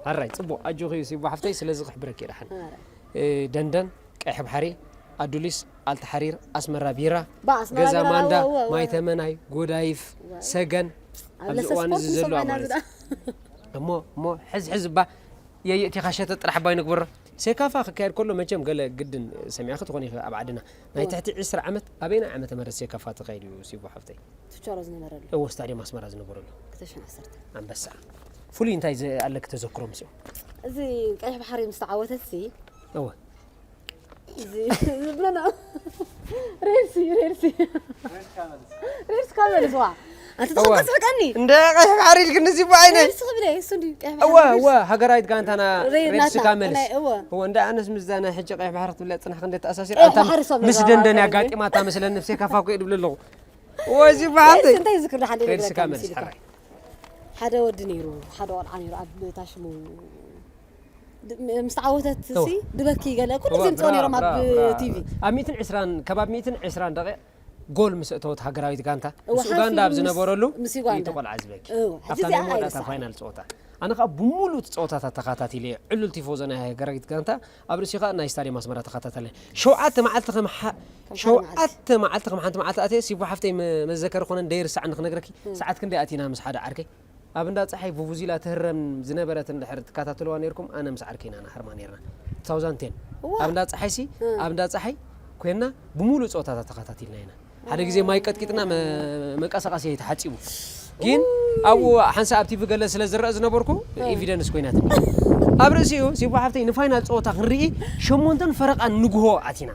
ሕራይ ፅቡቅ ኣጆኺ ሲቦ ሓፍተይ ስለዚ ክሕብረኪ ይደሓን ኣረ። እ፣ ደንደን ቀይሕ ባሕሪ ኣዱሊስ ኣልተሓሪር ኣስመራ ቢራ ባ ኣስመራ ገዛ ቢራ፣ ማንዳ እወ፣ እወ። ማይተመናይ ጎዳይፍ እወ። ሰገን ኣብ ኣብዚ ለሰ እዋን ስፖርት እዚ ዘለዋ ንሰምዓና ማለት ዝዳ- እዩ እሞ እሞ ሕዝ ሕዝ እባ የየእቲኻ ሸተ ጥራሕ ባይ ንግበሮ ሴካፋ ክካየድ ከሎ መቸም ገለ ግድን ሰሚዕኺ ትኾኒ ኢኺ ኣብ ዓድና ናይ እወ። ትሕቲ ዕስራ ዓመት ኣበይና ዓመተ ምህረት ሴካፋ ተኻይዱ እዩ ሲቦ ሓፍተይ ትቻሮ ዝነበረሉ እዎ ስታዲየም ኣስመራ ዝነበረሉ ክልተ ሽሕን ዓሰርተ ኣንበሳ ፍሉይ እንታይ ዝ- ኣለኪ ተዘክሮ ምስኡ እዚ ቀይሕ ባሕሪ ምስ ተዓወተት ሲ እወ እዚ ዝብለና ሬድሲ ሬድሲ ሬድሲ ካብ መልስዋ ኣንተ እወ። ተኸስሕቀኒ እንደ ቀይሕ ባሕሪ ኢልክኒ እዚ በዓይነ ሬድሲ ክብለ እሱ እንዲ ቀይሕ እወ ባሕሪ እወ ሃገራዊት ጋንታና ሬድ ሬድስ ናትና፣ ካብ መልስ ናይ እወ። እወ እንደ ኣነስ ምስዛ ናይ ሕጂ ቀይሕ ባሕሪ ክትብለ ፅናሕ ክንደ ተኣሳሲር ቀይሕ ኣንታ ባሕሪ ሰብ ምስ ንዛረባ ደንደን ኣለና። ያጋጢማታ መስለኒ ብሴካፋ ኮ ድብል ኣለኹ እወ እዚ በዓልቲ ሬድሲ እንታይ ዝክር ደሓን ሬድስ ካብ መልስ ኢልካ ሕራይ ሓደ ወዲ ነይሩ ሓደ ቆልዓ ነይሩ ኣብ ታሽሙ ድ- ምስ ተዓወተት እወ። ሲ ድበኪ ገለ ኩሉ እወ፣ ግዜ ምፅኦ ብራ- ነይሮም ኣብ ብራ- ብራ- ቲቪ ኣብ ሚእትን ዕስራን ከባቢ ሚእትን ዕስራን ደቂቕ ጎል ምስ እተወት ሃገራዊት ጋንታ እወ፣ ምስ ኡጋንዳ ኣብ ሓንቲ ዝነበረሉ ምስ ኡጋንዳ። እቲ ቆልዓ ዝበኪ እወ፣ ሕጂ ኣብታ እዚኣ ናይ መወዳእታ ኣይርሳዕን። ፋይናል ፀወታ ኣነ ከዓ ብሙሉእ እቲ ፀወታታት ተኻታቲለ እየ ዕሉል ቲፎዞ ናይ ሃገራዊት ጋንታ ኣብ ርእሲ ከዓ ናይ ስታዲየም ኣስመራ ተኻታተለ ሸውዓተ መዓልቲ ከም ሓ- ከም ሓደ ሸውዓተ መዓልቲ ከም ሓንቲ መዓልቲ ኣትየ ሲቦ ሓፍተይ መ- መዘከሪ ኮነ እንደይርሳዕኒ ክነግረኪ ሰዓት ክንደይ ኣቲና ምስ ሓደ ዓርከይ ኣብ እንዳ ፀሓይ ቡቡዚላ ትህረም ዝነበረት እንድሕር ትከታተልዋ ነርኩም ኣነ ምስ ዓርከይና ንሃርማ ነርና two thousand ten እዋ። ኣብ እንዳ ፀሓይ ሲ እ። ኣብ እንዳ ፀሓይ ኮይና ብሙሉእ ፀወታታት ተኸታቲልና ኢና ሓደ ግዜ ማይ ቀጥቂጥና መ- መንቀሳቐሲ ተሓፂቡ ግን ኣብኡ ሓንሳ ኣብ ቲቪ ገለ ስለ ዝረአ ዝነበርኩ ኤቪደንስ ኮይናት ኣብ ርእሲኡ ሲቦ ሓፍተይ ንፋይናል ፀወታ ክንርኢ ሸሞንተን ፈረቓን ንግሆ ኣቲና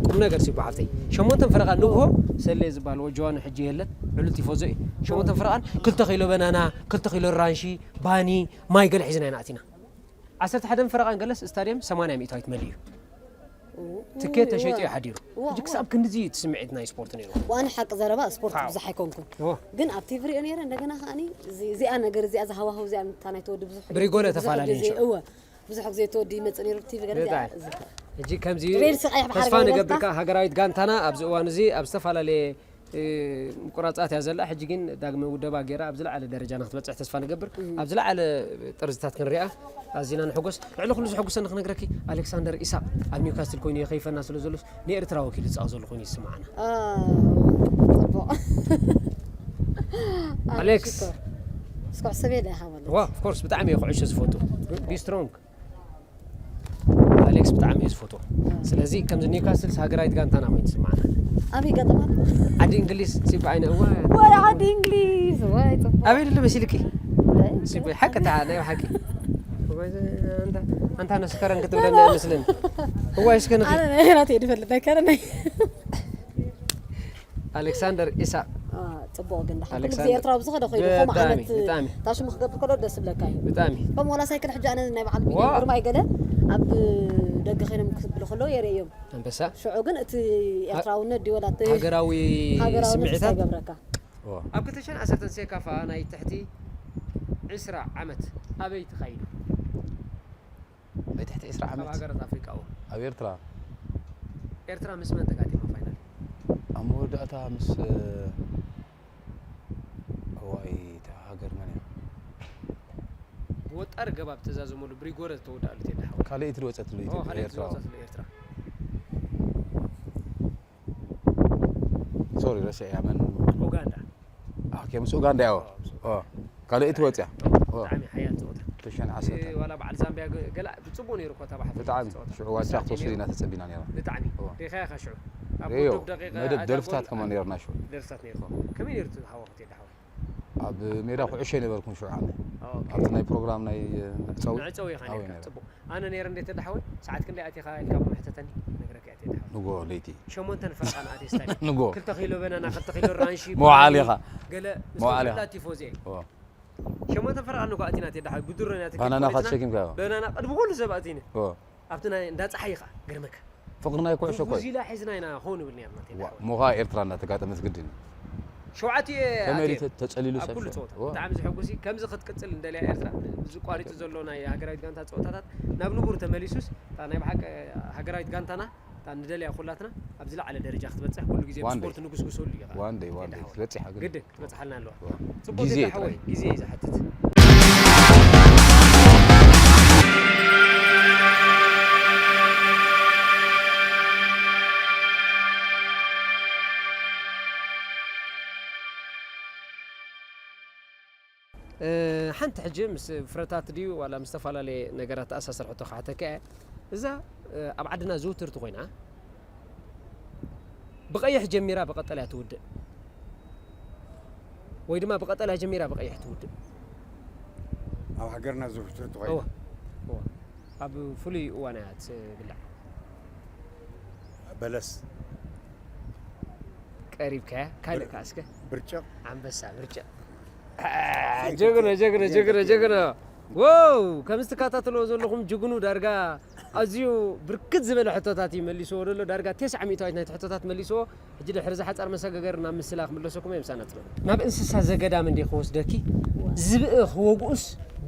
ቁም ነገር ሲቦ ሓፍተይ ሸሞንተን ፈረቓን ንግሆ ሰሌ ዝበሃል ወጀዋኑ ሕጂ የለን ዕሉል ቲፎዞ እዩ ሸሞንተን ፈረቓን ክልተ ኪሎ በናና ክልተ ኪሎ ራንሺ ባኒ ማይ ገለ ሒዝና ኢና ኣቲና ዓሰርተ ሓደን ፈረቓን ገለስ ስታድየም ሰማንያ ሚእታዊት መሊኡ እዩ ትኬት ተሸይጡ እዩ ሓዲሩ ሕጂ ክሳብ ክንድዚ እዩ እቲ ስምዒት ናይ ስፖርት ነይሩ ዋን ሓቂ ዘረባ ስፖርት ፋው። ብዙሕ ኣይኮንኩን እወ። ግን ኣብ ቲቪ ሪኦ ነይረ እንደገና ከዓኒ እዚ- እዚኣ ነገር እዚኣ ዝሃዋህው እዚኣ ምታ ናይ ተወዲ ብዙሕ ብሪጎለ ብዙሕ ተፈላለዩ ግዜ- ነይሩ። እወ ብዙሕ ግዜ ተወዲ ይመፅእ ነይሩ ቲቪ ገለ እዚኣ ብጣዕሚ። እዚ- ሕጂ ከምዚ ሬድሲ ቀይሕ ባሕሪ ተስፋ ገይረልካ? ንገብር ከዓ ሃገራዊት ጋንታና ኣብዚ እዋን እዚ ኣብ ዝተፈላለየ እ፣ ምቁራፃት እያ ዘላ ሕጂ ግን ዳግመ ውደባ ገይራ ኣብ ዝለዓለ ደረጃ ንክትበፅሕ ተስፋ ንገብር ኣብ ዝለዓለ ጥርዝታት ክንሪኣ ኣዚና ንሕጎስ ልዕሊ ኩሉ ዝሕጉሰኒ ክነግረኪ ኣሌክሳንደር ኢሳቅ ኣብ ኒውካስትል ኮይኑ የኸይፈና ስለ ዘሎስ ንኤርትራ ወኪሉ ዝፃወት ዘሎ ኮይኑ ይስምዓና አ፣ ፅቡቕ ኣሌክስ። ሽኮር። እስከ ዕሰብ የለ ኢኻ ማለት ዋ ኦፍኮርስ ብጣዕሚ እየ ኩዕሾ ዝፈቱ ቢ ስትሮንግ ኣሌክስ ብጣዕሚ እየ ዝፈቱ ስለዚ ከምዚ ኒውካስትልስ ሃገራዊት ጋንታና ኮይኑ ይስምዓና ኣበይ ገጠማ ዓዲ እንግሊዝ ሲባ ዓይነ እዋ ወይ ዓዲ እንግሊዝ ወይ ፅቡቕ ኣበይ ድለ መሲልኪ ወይ ሲቦይ ሓቂ ተዓ ናይ ሓቂ። እዋይ፣ ኣንታ ኣንታ ነስከረን ክትብለና ይመስለኒ። እዋይ እስከ ንኺ ኣነ ናይ ራት እየ ዝፈልጥ ኣይከረን። ኣሌክሳንደር ኢሳቅ። ጽቡቕ። ግን ደሓን ኩሉ ግዜ ኣሌክሳንደር። ኤርትራዊ ብዝኸደ ኮይኑ ከምኡ ብጣዕሚ ዓይነት ብጣዕሚ ታሽሙ ክገብር ከሎ ደስ ይብለካ እዩ። ብጣዕሚ ከምኡ ዋላ ሳይክል ሕጂ ኣነ ናይ በዓል ቢንያም ዋ። ግርማይ ገለ ኣብ ደገ ኮይኖም ክብሉ ከለዉ የርእዮም። ኣንበሳ። ሽዑ ግን እቲ ኤርትራውነት ድዩ ወላ እቲ ሃገራዊ ሃገራውነት ስምዒታት ይገብረካ። ዋ። ኣብ ክልተ ሽሕን ዓሰርተን ሴካፋ ናይ ትሕቲ ዕስራ ዓመት ኣበይ ተኻይዱ? ናይ ትሕቲ ዕስራ ካብ ዓመት? ሃገራት ኣፍሪቃ፣ እዎ። ኣብ ኤርትራ? ኤርትራ ምስ መን ተጋጢማ ፋይናል? ኣብ መወዳእታ ምስ፣ እ፣ እዋይ፣ እታ ሃገር መን እያ? ብወጣሪ ገባብ ተዛዘመሉ ብሪጎረ ዝተወድኣሉ ቴዲ ሓወይ። ካልኣይቲ ዝወጸትሉ ኦ፣ ኢትዮጵያ፣ ካልኣይቲ ኤርትራ። ዝወጸትሉ ኤርትራ። ሶሪ፣ ረሲዐያ፣ መን? ኡጋንዳ። ኦኬ፣ ምስ ኡጋንዳ እያ። ኦ፣ ምስ ኦ፣ ካልኣይቲ ወጽያ። ኦ፣ ኦ። ብጣዕሚ ሓያል ጸወታ። ክልተ ሽሕን ዓሰርተን። እ፣ ዋላ በዓል ዛምቢያ ገ-፣ ገላ ብጽቡቕ ነይሩ እኮ፣ እታ ብሓፈሻ ብጣዕሚ። ጸወታ። ሽዑ ዋንጫ ክትወስድ ኢና ተጸቢና ነይርና። ብጣዕሚ። ኦ። ርኢኻያ ከ ሽዑ? ኣብ ርኢዮ። ውድብ ደቂቐ መደብ ኣታ ደርፍታት ጎል ከማን ነይርና ሽዑ። ደርፍታት ነይሩ። ኦ። ከመይ ነይሩ እቲ ሃዋሁ ቴዲ ሓወይ? ኣብ ሜዳ ኩዕሾ ኣይነበርኩን ሽዑ ኣነ። ኦኬ። ኣብቲ ናይ ፕሮግራም ናይ መዕጸዊ መዕጸዊ ኢኻ ኣብኡ ነይርካ። ነይረ። ጽቡቕ። ኣነ ነይረ እንዴ ተዳሓወይ፣ ሰዓት ክንደይ ኣቲኻ ኢልካ እሞ ሕተተኒ፣ ክነግረካ እየ ተዳሓወይ። ንጎ ለይቲ። ሸሞንተን ፈረቓ ንኣትየ ስታድዮም። ንጎ። ክልተ ኪሎ በናና፣ ክልተ ኪሎ ራንሺ፣ መውዓሊ ባኒ፣ ኢኻ። ገለ ምስ መውዓሊ ተብላ ኢኻ። ቲፎዜ። ኦ። ሸሞንተን ፈረቓ ንጎ ኣቲና ተዳሓወይ፣ ብድሮ ኢና ተኪድ ባናና ቆሪጽና፣ ተሸኪምካ ኢኻ። በናና ቅድሚ ኩሉ ሰብ ኣቲነ። ኦ። ኣብቲ ናይ እንዳ ጸሓይ ኢኻ፣ ገርመካ። ፍቕሪ ናይ ኩዕሾ እኮ እዩ። ቡዚላ ሒዝና ኢና ኾ ንብል ነርና ዋ፣ ቴዲ። ሞኻ ኤርትራ እንዳተጋጠመት ግድን እዩ። ሸውዓተ እየ ከመይ ኣትየ ተ-፣ ተጸሊሉ ኣብ ሰብ ኩሉ ሸው-፣ ጸወታ። ዋ። ብጣዕሚ ዘሐጉስ እዩ። ከምዚ ክትቅጽል እንደልያ ኤርትራ፣ እዚ ቋሪጹ ዘሎ ናይ ሃገራዊት ጋንታ ጸወታታት ናብ ንቡር ተመሊሱስ፣ እታ ናይ ብሓቂ ሃገራዊት ጋንታና፣ እታ ንደልያ ኩላትና፣ ኣብ ዝለዓለ ደረጃ ክትበጽሕ ኩሉ ግዜ ዋን ደይ። ብስፖርት ንጉስጉሰሉ እዩ። ዋን ደይ፣ ዋን ቴዲ ደይ። ሓወይ። ክትበጽሕ ሃገር። ግድን። ክትበጽሓልና ኣለዋ። ዋ። ጽቡቕ ግዜ ቴዲ ሓወይ፣ ጥራይ። ግዜ እዩ ዝሓትት። እ፣ ሓንቲ ሕጂ ምስ ፍረታት ድዩ ዋላ ምስ ዝተፈላለየ ነገራት ተኣሳሰር ሕቶ ክሓተካ እየ። እዛ፣ እ፣ ኣብ ዓድና ዝውትርቲ ኮይና፣ ብቐይሕ ጀሚራ ብቐጠልያ ትውድእ፣ ወይ ድማ ብቐጠልያ ጀሚራ ብቐይሕ ትውድእ። ኣብ ሃገርና ዝውትርቲ ኮይና። እወ፣ እወ። ኣብ ፍሉይ እዋን እያ ትብላዕ። በለስ። ቀሪብካያ። ካልእ ብር-፣ ከኣ እስከ? ብርጭቕ። ኣንበሳ ብርጭቕ። አ፣ ጀግና፣ ጀግና፣ ጀግና፣ ጀግና። ዋው! ከምዚ ትከታተልዎ ዘለኹም ጅግኑ ዳርጋ ኣዝዩ ብርክት ዝበለ ሕቶታት እዩ መሊስዎ ዘሎ። ዳርጋ ተስዓ ሚእታዊት ናይቲ ሕቶታት መሊስዎ። ሕጂ ድሕሪ እዚ ሓጻር መሰጋገሪ ናብ ምስላ ክምለሰኩም እየ፣ ምሳና ጽንሑ። ናብ እንስሳ ዘገዳም እንድየ ክወስደኪ። ዋ። ዝብኢ ክወግኡስ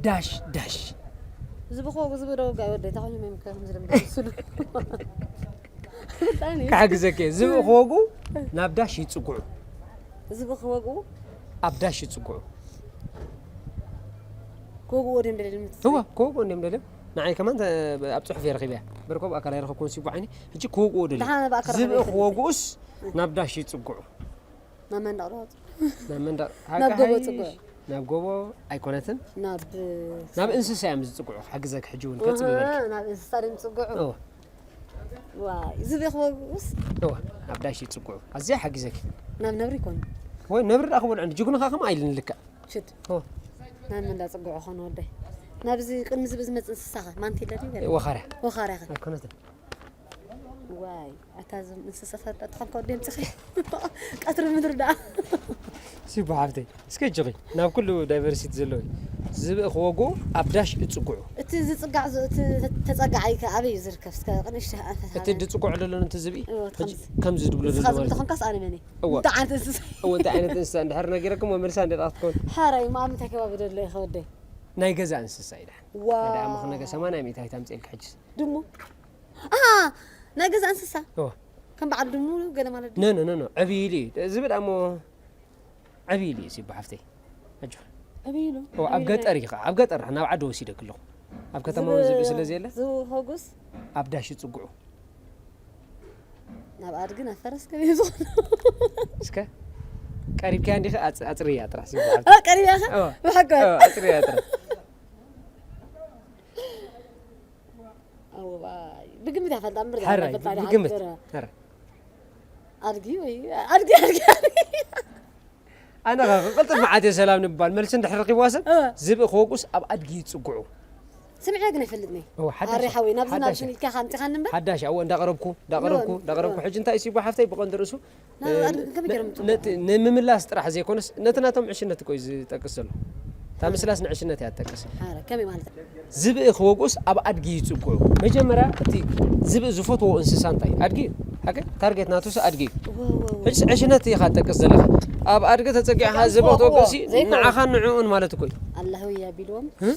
ዳሽ ዳሽ። ዝብኢ ክወግኡ፣ ዝብኢ ዶ ወጋኢ ወደይ፣ እንታይ ኮይኖም እዮም ከምዚ ልምዲ ዝስሉ? ብጣዕሚ። ክሕግዘኪ እየ። ዝብኢ ክወግኡ ናብ ዳሽ ይጽግዑ። ዝብኢ ክወግኡ? ኣብ ዳሽ ይጽግዑ። ክወግኡ ወዲኦም ደልዮም እምነት እወ፣ ክወግኡ እንድዮም ደልዮም። ንዓይ ከማን ተ-፣ ኣብ ጽሑፍ እየ ረኺበያ። በርኮብ ኣካል ኣይረኸብኩን ሲቡ ዓይኒ። ሕጂ ክወግኡ ደልዮም። ደሓን ብኣካል ዝብኢ ረኺበ ክወግኡስ ናብ ዳሽ ይጽግዑ። ናብ መንደቕ ዶ? ናብ መንደቕ። ናብ ጎቦ ሓቂ ጽግዑ። ሓይሽ። ናብ ጎቦ ኣይኮነትን። ናብ ናብ እንስሳ እዮም ዝጽግዑ። ክሕግዘኪ ሕጂ እውን ከጽብበልኪ። ኣሃ፣ ናብ እንስሳ ድዮም ዝጽግዑ? እወ። ዋይ፣ ዝብኢ ክወግኡስ? እወ፣ ናብ ዳሽ ይጽግዑ። ኣዝያ ሓጊዘኪ። ናብ ነብሪ ይኮኑ። ወይ ነብሪ ደኣ ክበልዑ እንዲ፣ ጅግኑ ከኣ ከምኡ ኣይልን ልክዕ። ሽት። እወ። ናብ መን እንዳጽግዑ ኾኑ ወደይ? ናብዚ ቅድሚ ዝብኢ ዝመጽእ እንስሳ ኸ? ማንቲለ ድዩ ገለ? ወኻርያ። ወኻርያ ኸ? ኣይኮነትን። ዋይ፣ ኣታ እዞም እንስሳታት ደኣ ተኾንካ ወደይ ኣምጺኺ። ቀትሪ ምድሪ ደኣ። ሲቡ ሓፍተይ፣ እስከ እጅኺ ናብ ኩሉ ዳይቨርሲቲ ዘለዎ እዩ። ዝብኢ ክወግኡ ኣብ ዳሽ እጽግዑ። እቲ ዝጽጋዕ ዝ-፣ እቲ ተጸጋዓይ ከ ኣበይ እዩ ዝርከብ? እስከ ንእሽተይ ኣንፈት እቲ ሃበኒ። ድጽግዖ ዘሎ ነቲ ዝብኢ እዎ፣ እቲ ሕጂ ከምዚ ከምዚ ዝብሎ ንስኻ ዘሎ ዝብል ማለት ተኾንካስ ኣነ መን እየ? እዎ። እንታይ ዓይነት እንስሳ? እዎ፣ እንታይ ዓይነት እንስሳ እንድሕር ነጊረኩም፣ መልሳ እንደ ጥቓት ትከውን። ሓራይ፣ እሞ ኣብ ምንታይ ከባቢ ደሎ ኢኸ ወደይ? ናይ ገዛ እንስሳ እዩ ደሓን። ዋው። ደኣ እሞ ነገ ሰማንያ ሚእታዊት ኣምጽኤልካ ሕጅስ። ድሙ? ኣሃ፣ ናይ ገዛ እንስሳ? እዎ። ከም በዓል ድሙ ገለ ማለት ድዩ? ኖ፣ ኖ፣ ኖ፣ ኖ። ዕብይ ኢሉ እዩ። ዝብኢ ደኣ እሞ ዕብይ ኢሉ እዩ፣ ሲቡ ሓፍተይ። ኣጆኺ። ዕብይ ኢሉ? እዎ፣ ኣብ ዕብይ ገጠር ኢሉ። እዩ ኸዓ፣ ኣብ ገጠር ናብ ዓዲ ወሲደኪ ኣለኹ። ኣብ ከተማ እውን ዝብኢ ዝብኢ ስለ ዘየለ፣ ዝብኢ ክወግኡስ? ኣብ ዳሽ ይጽግዑ። ናብ ኣድጊ፣ ናብ ፈረስ ከመይ እዩ ዝኾነ? እስከ ቀሪብካያ እንዲኺ፣ ኣጽ-፣ ኣጽርያ ጥራሕ፣ ሲቡ ሓፍተይ። እ፣ ቀሪብያ ኸ? እዎ። ብሓቂ? እዎ፣ ኣጽርያ ጥራሕ። እዋይ፣ ብግምት እያ ፈልጣ እምበር፣ ሓራይ፣ ፈጣሪ ብግምት። ሓንቲ ሐረ። ኣድጊ ወይ ኣድጊ፣ ኣድጊ፣ ኣድጊ። ኣነ ኸ ክቕልጥፍ መዓት እየ ሰላም ንምባል፣ መልሲ እንድሕር ረኺብዋ ሰብ፣ እወ። ዝብኢ ክወግኡስ ኣብ ኣድጊ ይጽግዑ። ስምዒ ግን ኣይፈልጥን እየ። እወ፣ ሓዳሽ ኣረ እያ። ሓወይ፣ ናብዚ ሓዳሽ ናብዚ እያ። ኢልካ ከምቲ ኸኣ ንንበር? ሓዳሽ እያ። እወ፣ እንዳቐረብኩ፣ እንዳቐረብኩ፣ እወ፣ እንዳቐረብኩ። እወ። ሕጂ እንታይ እዩ ሲቦ ሓፍተይ ብቐንዲ ርእሱ፣ ናብ እ፣ ኣድጊ ከመይ ነ-፣ ገይሮም ነቲ ይጽግዑ? ንምምላስ ጥራሕ ዘይኮነስ፣ ነቲ ናቶም ዕሽነት እኮ እዩ ዝጠቅስ ዘሎ። እታ ምስላስ ንዕሽነት እያ ትጠቅስ። ኣረ፣ ከመይ ማለት? ዝብኢ ክወግኡስ ኣብ ኣድጊ ይጽግዑ። መጀመርያ እቲ ዝብኢ ዝፈትዎ እንስሳ እንታይ? ኣድጊ እዩ። ሓቂ? ታርጌት ናቱስ ኣድጊ እዩ። እወ፣ እወ፣ እወ። ሕጅስ ዕሽነት ኢኻ ትጠቅስ ዘለኻ። ኣብ ኣድጊ ተጸጊዕኻ እዚኦም ዝብኢ ዝፈትዎ ክትወግእሲ ዘይኮነ። ንዓኻን ንዕኡን ማለት እኮ እዩ። ኣላህ ወይ ኣቢልዎም። እ?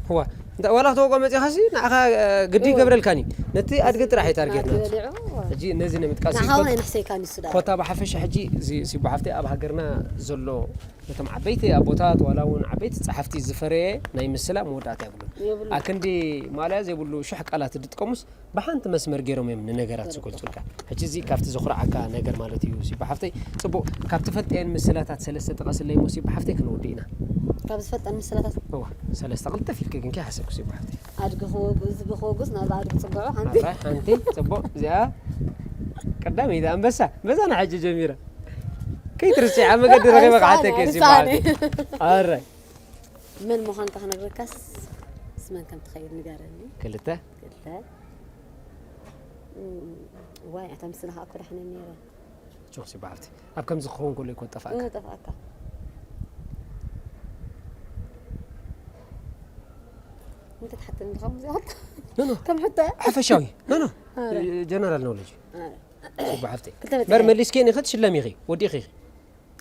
እዋ። እንተ-፣ ዋላ ክትወግኦ መጺኻሲ ንዓኻ፣ እ፣ ግዲ እወ። ይገብረልካን እዩ። ነቲ ኣድጊ ጥራሕ እዩ ታርጌት ናቱ። በሊዑ፣ እወ። ሕጂ ነዚ ንምጥቃስ እዩ። ንዓኻ እውን ኣይንሕሰይካን እዩ እሱ ደኣ። ኮታ ብሓፈሻ ሕጂ እዚ ሲቦ ሓፍተይ ኣብ ሃገርና ዘሎ ነቶም ዓበይቲ ኣቦታት ዋላ እውን ዓበይቲ ጸሓፍቲ ዝፈረየ ናይ ምስላ መወዳእታ የብሉን። የብሉን። ኣክንዲ ማልያ ዘይብሉ ሽሕ ቃላት ዝጥቀሙስ ብሓንቲ መስመር ገይሮም እዮም ንነገራት በርግጥ። ዝገልጹልካ። ሕጂ እዚ ካብቲ ዘኹርዓካ ነገር ማለት እዩ ሲቦ ሓፍተይ። ጽቡቕ፣ ካብ ትፈልጠየን ምስላታት ሰለስተ ጥቐስለይ እሞ ሲቦ ሓፍተይ ክንወዲ ኢና። ካብ ዝፈልጠን ምስላታት? እዋ፣ ሰለስተ ቅልጥፍ ኢልኪ ግን ከይሓሰብኩ ሲቦ ሓፍተይ። ኣድጊ ክወግኡ፣ ዝብኢ ክወግኡስ ናብ ኣድጊ ጽግዑ ሓንቲ። ኣባይ ሓንቲ፣ ጽቡቕ፣ እዚኣ ቀዳመይቲ ኣንበሳ፣ በዛ ንሓጂ ጀሚራ። ከይትርስዒ፣ ኣብ መገዲ ረኺበ ኣንሳኒ፣ ክሓተኪ እየ፣ ኣንሳኒ። ሲባል። ኣረ። መን ምዃንካ ክነግረካስ፣ ምስ መን ከም ትኸይድ ንገረኒ። ክልተ። ክልተ። እም፣ ዋይ፣ ኣታ ምስላ ከዓ እኮ ዳሕነ ነይረ። ጆክ ሲባልቲ። ኣብ ከምዚ ክኸውን ከሎ ይኮን ጠፋእካ? እወ፣ ጠፋእካ። እንተ ትሓተኒ ዲኻ ከምዚ ኣልካ? ኖ፣ ኖ። ከም ሕቶ እያ? ሓፈሻዊ። ኖ፣ ኖ። ኣረ። ጀነራል ኖሌጅ። ኣረ። ሲባ ሓፍተይ። ክልተ መጽሓፍ። በር መሊስኪ ኢኺ፣ ክትሽለሚ ኢኺ፣ ወዲኺ ኢኺ።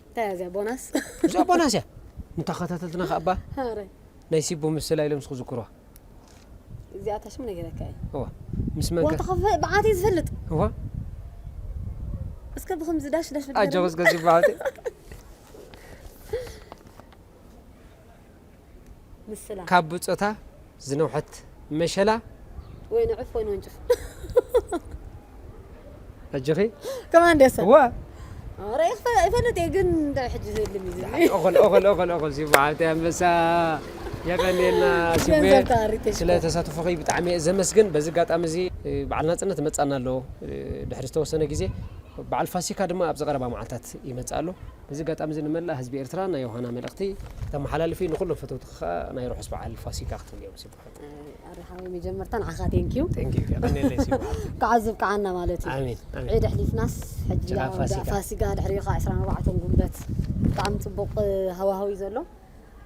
እንታይ እያ እዚኣ፣ ቦናስ? እዚኣ ቦናስ እያ። ንተኸታተልትና ከኣ እባ ኣረ። ናይ ሲቡ ምስላ ኢሎም ዝኽዝክሩዋ። እዚኣ ታሽሙ ነጊረካ እየ። እዋ። ምስ መን ከ? ዋታ ኸፈ-፣ ብዓት እየ ዝፈልጥ። እዋ። እስከ ብኸምዚ ዳሽ ዳሽ ኣጆ በል። ክዝገዝ ይበሃል። ምስላ። ካብ ብጾታ ዝነውሐት መሸላ። ወይ ንዕፍ ወይ ንወንጭፍ። ኣጆኺ? ከማን ደሰ። እዋ። ኧረ ይኽፈ-፣ ይፈልጥ እየ ግን እንደ ሕጂ ዘልም እዩ ዝብል። ኦኸል፣ ኦኸል፣ ኦኸል፣ ኦኸል፣ ሲቡ ሓብቲ ኣንበሳ። የቐንየልና፣ ሲቡየ። ገንዘብካ ኣሪተሽኮ። ስለ ተሳትፎኺ ብጣዕሚ እየ ዘመስግን። በዚ ኣጋጣሚ እዚ፣ እ፣ በዓል ናጽነት ይመጽኣና ኣሎ፣ እ፣ ድሕሪ ዝተወሰነ ግዜ። በዓል ፋሲካ ድማ ኣብዚ ቀረባ መዓልታት ይመጽእ ኣሎ። በዚ ኣጋጣሚ እዚ ንመላእ ህዝቢ ኤርትራ ናይ ዮሃና መልእኽቲ ተመሓላልፊ፣ ንኹሎም ፈተውትኺ ከኣ ናይ ርሑስ በዓል ፋሲካ ክትብልዮም ሲቡ ሓብቲ። ኣረ ሓወይ መጀመርታ ንዓኻ ቴንኪዩ። ቴንኪዩ፣ የቐንየለይ ሲቡ ሓብቲ። ከዓ ዝብቅዓና ማለት እዩ። ኣሜን፣ ኣሜን። ዒድ ኣሕሊፍናስ፣ ሕጂ ጭቃ ያው ፋሲካ። ፋሲካ ድሕሪኡ ከዓ ዕስራን ኣርባዕተን ጉንበት። ብጣዕሚ ጽቡቕ ሃዋህው እዩ ዘሎ።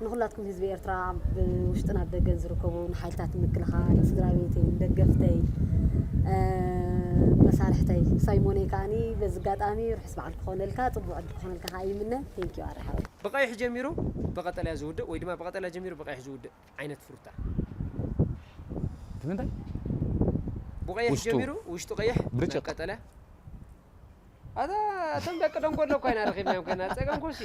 ንኹላትኩም ህዝቢ ኤርትራ፣ ኣብ ውሽጥን ኣብ ደገን ዝርከቡ ንሓይልታት ምክልኻል፣ ስድራ ቤተይ፣ ንደገፍተይ፣ እ፣ መሳርሕተይ፣ ሳይሞነይ ከኣኒ በዚ ኣጋጣሚ ርሑስ በዓል ክኾነልካ፣ ጽቡቕ ዕድል ክኾነልካ ከኣ ይምነ። ቴንኪዩ ኣረ ሓወይ። ብቐይሕ ጀሚሩ ብቐጠልያ ዝውድእ ወይ ድማ ብቐጠልያ ጀሚሩ ብቐይሕ ዝውድእ ዓይነት ፍሩታ። ብምንታይ? ብቐይሕ ውሽጡ። ጀሚሩ ውሽጡ ቀይሕ፣ ብርጭቕ። ናብ ቀጠልያ። ኣታ፣ እቶም ደቂ ደንጎሎ እኮ ኢና ረኺብናዮም ከና፣ ጸገም ኮሲ።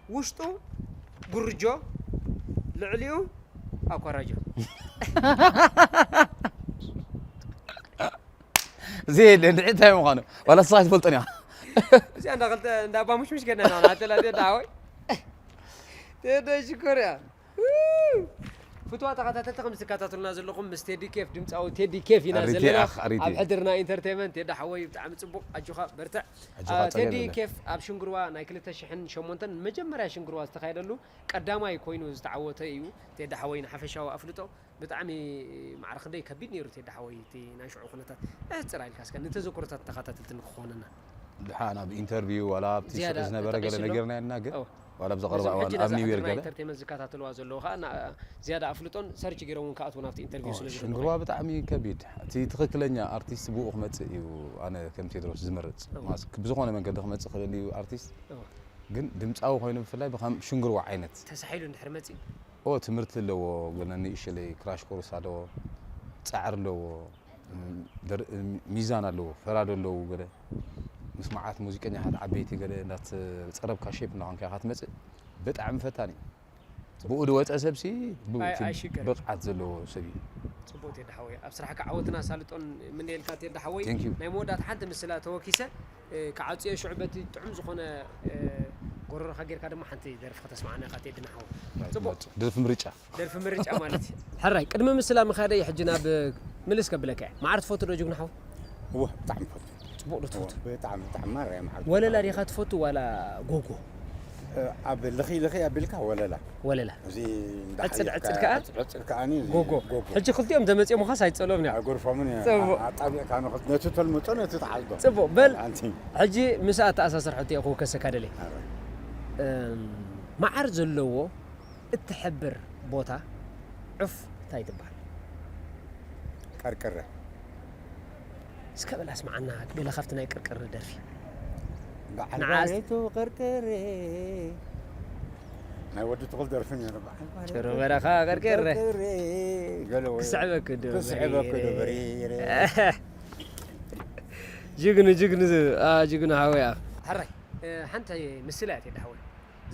ውሽጡ ጉርጆ፣ ልዕሊኡ ኣኮራጆ። እዚ የለ፣ እንድዒ እንታይ ምዃኑ? ዋላ ንስኻ ኣይትፈልጦን ኢኻ። እዚኣ እንዳ ክልተ፣ እንዳ ኣባ ሙሽሙሽ ገና ኢና፣ ኣተላ ቴዲ ሓወይ። ቴዲ ሽኮር እያ። ፍትዋ ተኸታተልቲ፣ ከም ዝትከታተሉና ዘለኹም፣ ምስ ቴዲ ኬፍ፣ ድምፃዊ ቴዲ ኬፍ ኢና ኣሪቲ ዘለና። ኣኽ፣ ኣሪቲ። ኣብ ሕድርና ኢንተርቴይመንት፣ ቴዲ ሓወይ፣ ብጣዕሚ ጽቡቕ፣ ኣጆኻ፣ በርትዕ። ኣጆኻ፣ ኣ፣ ጸገም ቴዲ የለን። ኬፍ ኣብ ሽንግርዋ ናይ ክልተ ሽሕን ሸሞንተን መጀመርያ ሽንግርዋ ዝተኻየደሉ ቀዳማይ ኮይኑ ዝተዓወተ እዩ። ቴዲ ሓወይ፣ ንሓፈሻዊ ኣፍልጦ ብጣዕሚ ማዕረ ክንደይ ከቢድ ነይሩ ቴዲ ሓወይ፣ እቲ ናይ ሽዑ ኩነታት። ኣሕጽር ኢልካ እስከ ንተዘክሮታት ተኸታተልቲ ንክኾነና። ድሓን ኣብ ኢንተርቪው ዋላ ኣብቲ ዝያዳ ሱቕ ዝነበረ ገለ ተጠቒሱ ኣሎ? ነጊርና ኢና፣ ግን ኣዎ። ዋላ ኣብ ዘቐረባ ነዞም እዋን ሕጂ ኣብ ነዛ ኒው ዮርክ ሃገርና ገለ? ኢንተርቴይመንት ዝከታተልዋ ዘለዉ ኸኣ ና-፣ ዝያዳ ኣፍልጦን ሰርች ገይሮም እውን ክኣትዉ ናብቲ ኢንተርቪው ኣዎ፣ ስለ ዝኾነ። ሽንግርዋ ብጣዕሚ ከቢድ። እቲ ትኽክለኛ ኣርቲስት ብኡ ክመጽእ እዩ ኣነ ከም ቴድሮስ ዝመርጽ። ኣዎ። ማስ-፣ ብዝኾነ መንገዲ ክመጽእ ክእል እዩ ኣርቲስት። ኣዎ። ግን ድምጻዊ ኮይኑ ብፍላይ ብኸም ሽንግርዋ ዓይነት። ተሳሒሉ እንድሕር መጺኡ? ኦ፣ ትምህርቲ ኣለዎ፣ ገለ ንእሽለይ ክራሽ ኮርስ ኣለዎ፣ ጻዕሪ ኣለዎ፣ እም፣ ደር-፣ እም፣ ሚዛን ኣለዎ፣ ፈራዶ ኣለዎ፣ ገለ ምስ መዓት ሙዚቀኛታት ዓበይቲ ገለ እንዳተጸረብካ ሼፕ እናኾንካ ኢኻ ትመጽእ። ብጣዕሚ ፈታኒ እዩ። ብኡ ዝወጸ ሰብሲ ብ-፣ ኣይ-፣ እቲ ኣይሽገርን። ብቕዓት ዘለዎ ሰብ እዩ። ጽቡቕ ቴዲ ሓወይ። ኣብ ስራሕካ ዓወትን ኣሳልጦን ይምነየልካ ቴዲ ሓወይ። Thank you። ናይ መወዳእታ ሓንቲ ምስላ ተወኪሰ፣ እ፣ ክዓጽዮ ሽዑ በቲ ጥዑም ዝኾነ፣ እ፣ ጎረሮኻ ጌርካ ድማ ሓንቲ ደርፊ ከተስምዓና ኢኻ ቴዲ ንሓው። ጽቡቕ። ደርፊ ምርጫ። ደርፊ ምርጫ ማለት እዩ። ሕራይ፣ ቅድሚ ምስላ ምኻደይ ሕጂ ናብ ምልስ ከብለካ እየ። መዓር ትፈቱ ዶ ጅግና ሓው? እወ፣ ብጣዕሚ ፈቱ። ጽቡቕ ዶ ትፈቱ? ብጣዕሚ፣ ብጣዕሚ ማርያም ሓቂ። ወለላ ዲኻ ትፈቱ ዋላ ጎጎ? ኣብ ልኺ ልኺ ኣቢልካ ወለላ። ወለላ። እዚ ዕጽድ፣ ዕጽድ ከኣ? ዕጽድ ከኣኒ ጎጎ። ጎጎ። ሕጂ ክልቲኦም ተመጺኦም ኻ ሳይጸሎም እዮም። ኣይጎርፎምን እያ። ጽቡቕ። ኣጣቢቕካ ንኽት-፣ ነቲ ተልምጾ ነቲ ትዓልዶ። ጽቡቕ። በል ኣንቲ። ሕጂ ምስኣ ተኣሳስር ሕቶ እየ ክውከሰካ ደልየ። ኣረ። እም፣ መዓር ዘለዎ እትሕብር ቦታ ዑፍ እንታይ ትበሃል? ቀርቅረ። እስከ በል ኣስምዓና ገለ ካብቲ ናይ ቅርቅር ደርፊ። በዓል ንዓስ- ባሬቱ ቀርቅረ። ናይ ወዲ ትኹል ደርፊ ነይሩ። በዓል ባሬቱ ጭሩ በረኻ ቀርቅረ። ቀርቅረ። ገለ ወይ ክስዕበክ ዶ ክስዕበክ ዶ በሪረ። በሪረ። ጅግኑ፣ ጅግኑ፣ አ፣ ጅግኑ ሃወያ። ሕራይ፣ እ፣ ሓንቲ ምስላ እያ ቴዲ ሓወይ።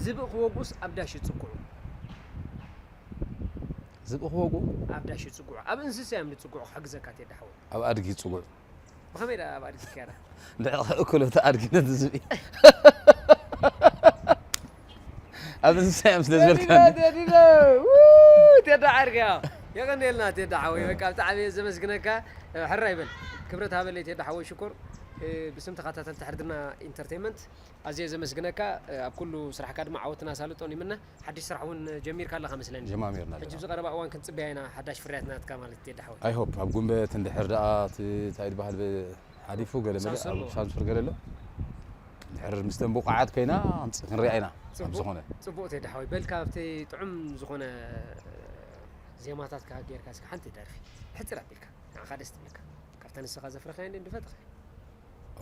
ዝብኢ ክወግኡስ ኣብ ዳሽ ይጽግዑ? ዝብኢ ክወግኡ? ኣብ ዳሽ ይጽግዑ። ኣብ እንስሳ እዮም ዝጽግዑ ክሕግዘካ ቴዲ ሓወይ። ኣብ ኣድጊ ይጽግዑ። ብኸመይ ደኣ ኣብ ኣድጊ ከይዳ? ንዕቕ እኩል እቲ ኣድጊ ነቲ ዝብኢ። ኣብ እንስሳ እዮም ስለ ዝበልካ። ቴዲ ዶ፣ ው፣ ቴዲ ዓርኪ፣ ያው። የቐንየልና ቴዲ ሓወይ፣ በቃ ብጣዕሚ እየ ዘመስግነካ። ሕራይ በል። ክብረት ሃበለይ ቴዲ ሓወይ ሽኮር። እ፣ ብስም ተኸታተልቲ ሕርድና ኢንተርቴይንመንት ኣዝየ ዘመስግነካ። እ፣ ኣብ ኩሉ ስራሕካ ድማ ዓወትን ኣሳልጦን ይምነ። ሓድሽ ስራሕ እውን ጀሚርካ ኣለኻ መስለኒ። ጀማሚርና ሕጂ ኣለና። ኣብዚ ቀረባ እዋን ክንጽበያ ኢና ሓዳሽ ፍርያት ናትካ ማለት ቴዲ ሓወይ። I hope ኣብ ጉንበት እንድሕር ደኣ እቲ እንታይ ዝበሃል ብ-፣ ሓሊፉ ገለ መለ ሳንሱር ኣብ ኣለዎ። ሳንሱር ገለ ኣሎ። እንድሕር ምስተን ብቑዓት ኮይና ኣምጽ-፣ ክንሪኣ ኢና። ኣብ ጽቡቕ፣ ዝኾነ ጽቡቕ ቴዲ ሓወይ። በል ካብቲ ጥዑም ዝኾነ ዜማታትካ ጌርካ እስከ ሓንቲ ደርፊ ሕጽር ኣቢልካ ንዓኻ ደስ ትብለካ። ካብታ ንስኻ ዘፍረኻያ እንደ ንፈትኻ።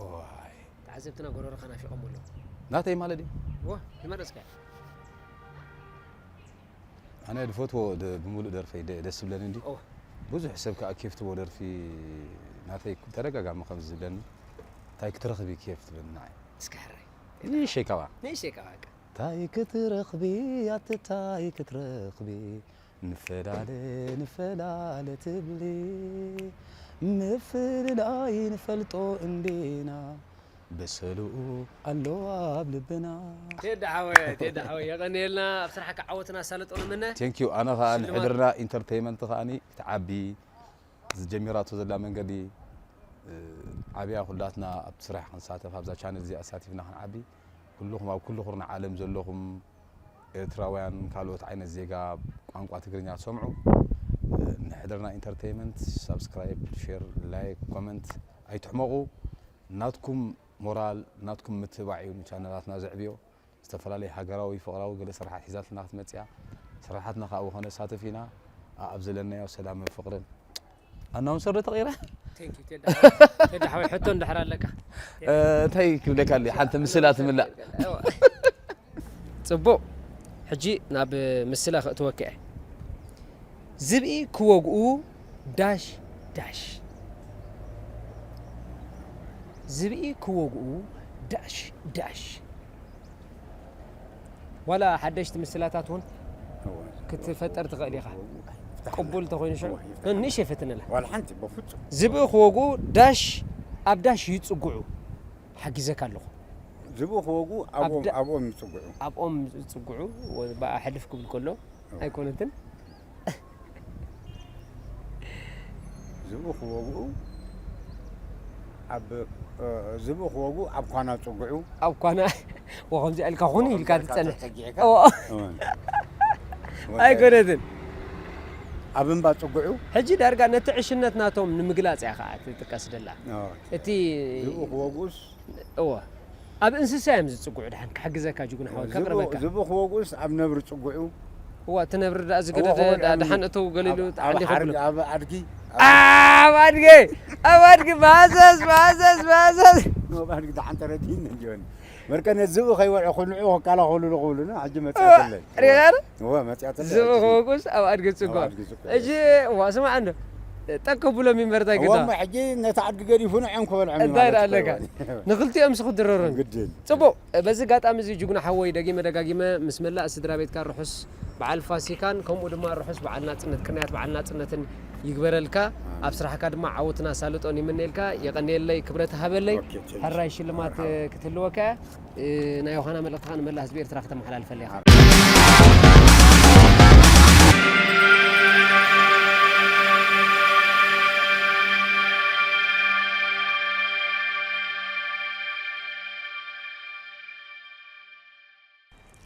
ዋይ። ተዓዘብትና ጎረሮኻ ናፊቖም ኣለዉ። ናተይ ማለት ድዩ? ዋ፣ ዝመረጽካያ። ኣነ ድፈትዎ ደ-፣ ብምሉእ ደርፈይ ደ-፣ ደስ ዝብለኒ እንዲ። ኦ። ብዙሕ ሰብ ከኣ ኬፍ ትቦ ደርፊ ናተይ ተደጋጋሚ ከም ዝብለኒ፣ እንታይ ክትረኽቢ ኬፍ ትብለኒ ንዓይ። እስከ ሕራይ። ንእሽተይ ካብኣ። ንእሽተይ ካብኣ በቃ። እንታይ ክትረኽቢ ኣቲ እንታይ ክትረኽቢ፣ ንፈላለ ንፈላለ ትብሊ፣ ምፍልላይ ንፈልጦ እንዲና፣ በሰሉኡ ኣሎ ኣብ ልብና። ቴዲ ሓወይ፣ ቴዲ ሓወይ፣ የቐንየልና። ኣብ ስራሕካ ዓወትን ኣሳልጦን እምነ። Thank you። ኣነ ኸኣ ሽልማት። ንሕድርና ኢንተርቴይመንት ኸኣኒ ክትዓቢ ዝጀሚራቶ ዘላ መንገዲ፣ እ፣ ዓብያ ኩላትና ኣብቲ ስራሕ ክንሳተፍ ኣብዛ ቻነል እዚኣ ኣሳቲፍና ክንዓቢ ኩልኹም ኣብ ኩሉ ኩርናዕ ዓለም ዘለኹም ኤርትራውያን ካልኦት ዓይነት ዜጋ ቋንቋ ትግርኛ ትሰምዑ፣ እ፣ ንሕድርና ኢንተርቴይመንት ሳብስክራይብ፣ ሼር፣ ላይክ፣ ኮመንት ኣይትሕመቑ። ናትኩም ሞራል ናትኩም ምትባዕ እዩ ንቻነላትና ዘዕብዮ። ዝተፈላለዩ ሃገራዊ ፍቕራዊ ገለ ስራሓት ሒዛትና ክትመጽእ እያ። ስራሓትና ካብኡ ከነሳትፍ ኢና። ኣብ ዘለናዮ ሰላምን ፍቕርን። ኣናውንሰር ዶ ተቐይረ? Thank you ቴዲ ሓወይ። ቴዲ ሓወይ ሕቶ እንድሕር ኣለካ። እ፣ እንታይ ክብለካ ኣለዩ? ሓንቲ ምስላ ትምላእ። ጽቡቕ። ሕጂ ናብ ምስላ ከእትወካ እየ። ዝብኢ ክወግኡ ዳሽ ዳሽ። ዝብኢ ክወግኡ ዳሽ ዳሽ። ዋላ ሓደሽቲ ምስላታት እውን ክትፈጠር ትኽእል ኢኻ። ቅቡል እንተኾይኑ ሽዑ ንእሽተይ ፈትነላ። ዋላ ሓንቲ በፍጹም። ዝብኢ ክወግኡ ዳሽ ኣብ ዳሽ ይጽግዑ። ሓጊዘካ ኣለኹ። ዝብኢ ክወግኡ ኣብኦም ኣብ ዳ- ኣብኦም ይጽግዑ። ኣብኦም ዝጽግዑ ወ-፣ ብኣ ሕልፍ ክብል ከሎ ኣይኮነትን። ዝብኢ ክወግኡ ኣብ፣ እ፣ ዝብኢ ክወግኡ ኣብ ኳና ጽግዑ። ኣብ ኳና ወ-፣ ከምዚኣ ኢልካ ኹን ኢልካ ትጸንሕ። ተጸጊዕካ። ኦ፣ እወን። ኣይኮነትን። ኣብ እምባ ጽግዑ። ሕጂ ዳርጋ ነቲ ዕሽነት ናቶም ንምግላጽ እያ ኸዓ ትጥቀስ ደላ። እወ። እቲ ዝብኢ ክወግኡስ እወ፣ ኣብ እንስሳ እዮም ዝጽግዑ። ድሓን ክሕግዘካ ጅጉን ሓወይ ዝብኢ ከቕርበካ። ዝብኢ ክወግኡስ ኣብ ነብሪ ጽግዑ። እዋ፣ እቲ ነብሪ ደኣ ዝገደደ እወ፣ እወ፣ ደኣ ኣብ ድሓን እተው ገሊሉ ኣብ- ኣብ ተዓሊኹ ሓርግ- ብሎ። ኣብ ኣድጊ ኣብ ኣድገ፣ ኣብ ኣድጊ ማዘዝ፣ ማዘዝ፣ ማዘዝ። ኣብ ኣድጊ ደሓን ተረዲእኒ እንዲዮን መርከነ ዝብኢ ከይበልዖ ክንዑ ክከላኸሉሉ ክብሉና ሕጂ መፅኣትለይ። ሪኻር እወ መፅኣትለይ። ዝብኢ ክወጉስ ኣብ ኣድጊ ጽጓ። ኣብ ኣድጊ ጽጓ። እጂ ዋ ስማዕ እንዶ ጠቅ ብሎ ሚንበርታይ ግዳ። እወሞ ሕጂ ነቲ ኣድጊ ገዲፉ ንዕም ክበልዖም እዩ እንታይ ማለት ደኣ ኣለካ? እኮ። ንኽልቲኦም ስኽድረሮን። ግድን። ጽቡቕ። በዚ ኣጋጣሚ እዚ ጅግና ሓወይ ደጊመ ደጋጊመ ምስ መላእ ስድራ ቤትካ ርሑስ በዓል ፋሲካን ከምኡ ድማ ርሑስ በዓል ናጽነት ቅንያት በዓል ናጽነትን ይግበረልካ። ኣብ ስራሕካ ድማ ዓወትን ኣሳልጦን ይምነየልካ። የቐንየለይ፣ ክብረት ሃበለይ። ኦኬ፣ ቴንክ ዩ። ሕራይ ሽልማት ክትህልወካ እያ። እ፣ ናይ ዮሃና መልእኽትኻ ንመላእ ህዝቢ ኤርትራ ከተመሓላልፈለይ ኢኻ።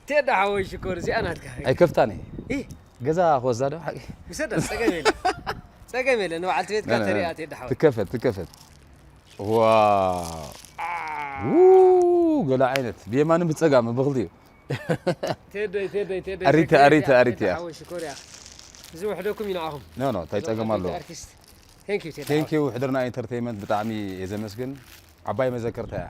ቴዳ ሓወይ ሽኮር፣ እዚኣ ናትካ። ኣይከፍታን እየ። ኢ። ገዛ ክወስዳ ዶ ሓቂ? ውሰዳ፣ ጸገም የለ። ጸገም የለ፣ ንበዓልቲ ቤትካ ነ፣ ነ፣ ተሪኣ ቴዳ ሓወይ። ትከፈት፣ ትከፈት። ዋው። ው፣ ገለ ዓይነት። ብየማንን ብጸጋም ብኽልቲኡ። ቴደይ፣ ቴደይ፣ ቴደይ፣ ኣሪተ፣ ሸገር ኣሪተ፣ እያ፣ ኣሪተ ቴዳ እያ። ሓወይ ሽኮር እያ። እዚ ውሕደኩም እዩ ንዓኹም። ኖ፣ ኖ፣ እንታይ ጸገም ኣለዎ? ኣርቲስት። ቴንክ ዩ፣ ቴዳ ሓወይ። ቴንክ ዩ፣ ሕድርና ኢንተርቴይመንት ብጣዕሚ እየ ዘመስግን። ዓባይ መዘከርታ እያ።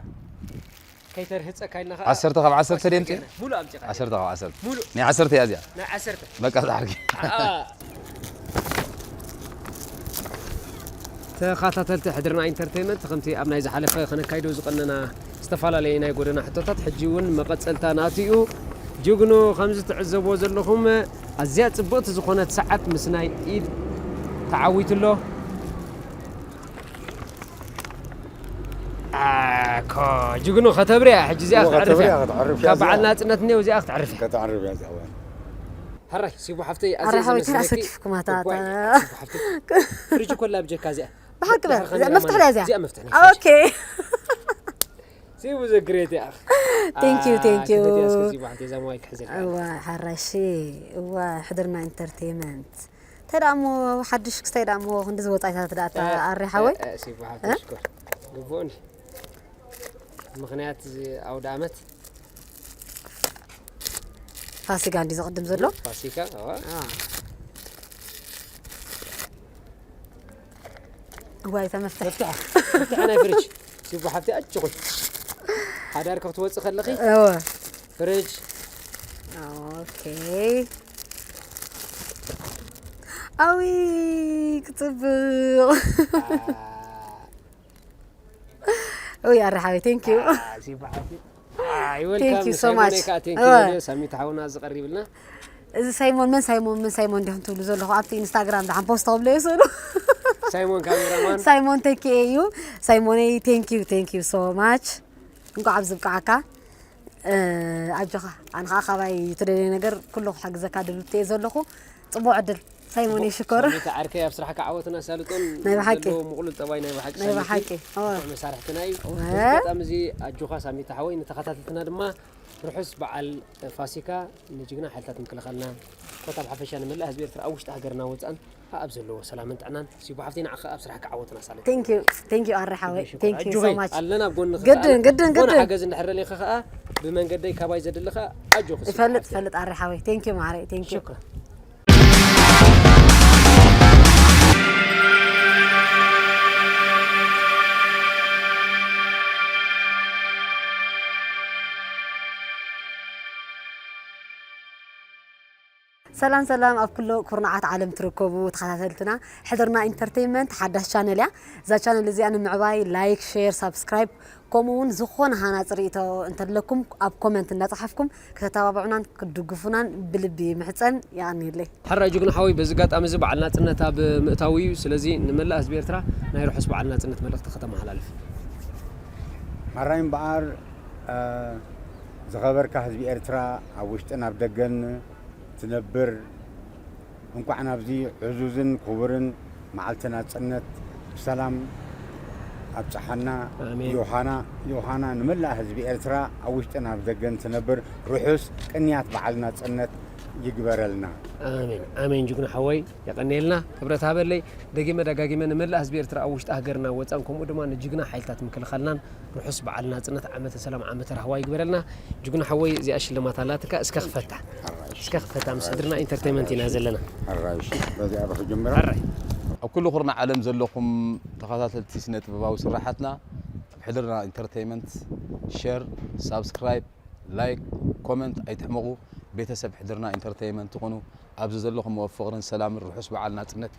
ከይተርህጸካ ኢልና ኸዓ ዓሰርተ ካብ ዓሰርተ ድምጺ? ሙሉእ ኣምጺኻ። ዓሰርተ ካብ ዓሰርተ። ሙሉእ። ናይ ዓሰርተ እያ እዚኣ። ናይ ዓሰርተ። በቃ፣ ጻሕርኪ። ኣ። ተኸታተልቲ ሕድርና ኢንተርቴይመንት፣ ከምቲ ኣብ ናይ ዝሓለፈ ከነካይዶ ዝቐነና ዝተፈላለየ ናይ ጎደና ሕቶታት፣ ሕጂ እውን መቐጸልታ ናቱ እዩ። ጅግኑ፣ ከምዚ ትዕዘብዎ ዘለኹም፣ ኣዝያ ጽብቕቲ ዝኾነት ሰዓት ምስ ናይ ኢድ ተዓዊቱ ኣሎ። ኣኮ፣ ጅግኑ፣ ከተብርያ ሕጂ እዚኣ እወ፣ ከተብርያ፣ ከተዕርፍ እያ። ከተዕርፍ እያ ካብ በዓል እዚኣ። ናጽነት እኒኦ እዚኣ ከተዕርፍ እያ። ከተዕርፍ እያ እዚኣ፣ እወ። ሕራይ፣ ሲቡ ሓፍተይ፣ ኣረ ኣዝየ ሓወይ፣ ተራ ዘመስግነኪ። ሰኪፍኩም ኣታ፣ እዋይ፣ ኣታ። ሲቡ ሓፍተይ። ፍሪጅ ኮላ ብጀካ እዚኣ። ብሓቂ በል፣ ድሕሪ እዚኣ ካሜራ መፍትሕ ማን? ድያ እዚኣ? እዚኣ መፍትሕ ናይ ፍሪጅ። ኦኬ። ሲቡ ዘግሬት እያ። ቴንክ ዩ፣ አ፣ ቴንክ ዩ። ክፈትያ እስከ ሲቡ ሓፍተይ፣ እዛ ሞባይል ክሕዘልካ። እዋ፣ ሓራይ፣ እሺ። እዋ፣ ሕድርና ኢንተርቴይመንት። እንታይ ደኣ እሞ ሓድሽ ክስታይ ደኣ እሞ ክንድዚ ወጻኢታት ደኣ ኣታ እ፣ ኣሪ ሓወይ? እ፣ እ፣ ሲቡ ሓፍተይ እ? ሽኮር። ግቡእን። ምኽንያት እዚ ኣውደ ኣመት ፋሲካ እንዲ ዝቕድም ዘሎ? ፋሲካ፣ ኣዋ። አ። እዋይ፣ እታ መፍትሕ። መፍትሕ፣ መፍትሕ ናይ ፍሪጅ። ሲቡ ሓፍቲ ኣጭቑ። ሓዳር ክትወጽእ ከለኺ? እወ። ፍሪጅ። ኦኬ። ኣዊ፣ ክጽብቕ። አ። ኡይ፣ ኣረ ሓወይ፣ ቴንክ ዩ። አ፣ ሲቡ ሓፍቲ። ኣይ፣ ቴንክ ዩ ዌልካም፣ ሶ ሳይሞን ማች። እየ ከዓ፣ ቴንክ ዩ እወ። በልዮ፣ ሳሚት ሓውና ዝቐርብልና። እዚ ሳይሞን፣ መን ሳይሞን፣ መን ሳይሞን ዲኹም ትብሉ ዘለኹም? ኣብቲ ኢንስታግራም ደሓን ፖስት ተብሎ ይኽእሉ። ሳይሞን ካሜራማን። ሳይሞን ተኪኤ እዩ። ሳይሞነይ፣ ቴንክ ዩ፣ ቴንክ ዩ ሶ ማች። እንኳዕ ኣብዚ ብቅዓካ። እ፣ ኣጆኻ፣ ኣነ ኸዓ ካባይ ትደልዮ ነገር ኩሉ ክሕግዘካ ድልውቲ እየ ዘለኹ። ጽቡቕ ዕድል። ሳይሞን ጽቡቕ። ይሽኮር። ሳሚታ ዓርከይ፣ ኣብ ስራሕካ ዓወትን ኣሳልጦን ናይ ብሓቂ። ዘለዎ ምቕሉል ጠባይ ናይ ብሓቂ ናይ ሳሚቲ ብሓቂ። ኦ። ጽቡቕ መሳርሕትና እዩ። ወ። በዚ ኣጋጣሚ እዚ ኣጆኻ ሳሚታ ሓወይ፣ ንተኸታተልትና ድማ ርሑስ በዓል ፋሲካ ንጅግና ሓይልታት ምክልኻልና፣ ኮታ ብሓፈሻ ንመላእ ህዝቢ ኤርትራ ኣብ ውሽጢ ሃገርና ወጻእን ኣብ ዘለዎ ሰላምን ጥዕናን። ሲቡ ሓፍተይ፣ ንዓኻ ኣብ ስራሕካ ዓወትን ኣሳልጦን። ቴንክ ዩ፣ ቴንክ ዩ ኣረ ሓወይ፣ ሽኮር። ቴንክ ዩ ሶ ኣጆኺ፣ ማች። ኣለና ኣብ ጎንኺ። ግድን፣ ከኣ ግድን፣ ዝኾነ ግድን። ሓገዝ እንድሕር ደሊኺ ከኣ ብመንገደይ ካባይ ዘድሊ ከኣ ኣጆኺ ሲቡ ይፈልጥ፣ ሓፍተይ። ይፈልጥ ኣረ ሓወይ፣ ቴንክ ዩ ማዓረይ፣ ቴንክ ዩ። ሽኮር። ሰላም ሰላም፣ ኣብ ኩሎ ኩርናዓት ዓለም ትርከቡ ተኸታተልትና ሕድርና ኢንተርቴይንመንት ሓዳሽ ቻነል እያ። እዛ ቻነል እዚኣ ንምዕባይ ላይክ፣ ሼር፣ ሳብስክራይብ ከምኡ እውን ዝኾነ ሃናፂ ርእይቶ እንተለኩም ኣብ ኮመንት እናፀሓፍኩም ከተተባብዑናን ክትድግፉናን ብልቢ ምሕፀን። የቐንየለይ። ሕራይ ጅግና ሓወይ፣ በዚ ኣጋጣሚ እዚ በዓል ናፅነት ኣብ ምእታው እዩ። ስለዚ ንመላእ ህዝቢ ኤርትራ ናይ ርሑስ በዓል ናፅነት መልእኽቲ ከተመሓላልፍ። ሕራይ እምበኣር፣ እ፣ ዝኸበርካ ህዝቢ ኤርትራ ኣብ ውሽጥን ኣብ ደገን ትነብር፣ እንኳዕ ናብዚ ዕዙዝን ክቡርን መዓልቲ ናጽነት ብሰላም ኣብጽሓና። ኣሜን። ዮሃና፣ ዮሃና ንመላእ ህዝቢ ኤርትራ ኣብ ውሽጥን ኣብ ደገን ትነብር ርሑስ ቅንያት በዓል ናጽነት ይግበረልና። ኣሜን፣ ኣሜን። ጅግና ሓወይ የቐንየልና፣ ክብረት ሃበለይ። ደጊመ ደጋጊመ ንመላእ ህዝቢ ኤርትራ ኣብ ውሽጢ ሃገርና ወጻን፣ ከምኡ ድማ ንጅግና ሓይልታት ምክልኻልናን ርሑስ በዓል ናጽነት፣ ዓመተ ሰላም ዓመተ ራህዋ ይግበረልና። ጅግና ሓወይ፣ እዚኣ ሽልማት ኣላትካ፣ እስከ ክፈታ። ኣራይሽ። እስከ ክፈታ፣ ምስ ሕድርና ኢንተርቴይንመንት ኢና ዘለና። ኣራይሽ። በዚኣ ዶ ክጅምራ? ኣራይ። ኣብ ኩሉ ኩርናዕ ዓለም ዘለኹም ተኸታተልቲ ስነ ጥበባዊ ስራሓትና፣ ኣብ ሕድርና ኢንተርቴይንመንት ሸር፣ ሳብስክራይብ፣ ላይክ፣ ኮመንት ኣይትሕመቑ። ቤተሰብ ሕድርና ኢንተርቴይንመንት ትኹኑ። ኣብዚ ዘለኹም ፍቕርን ሰላምን ርሑስ በዓል ናጽነት።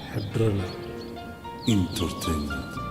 ሕድረና ኢንተርቴይንመንት።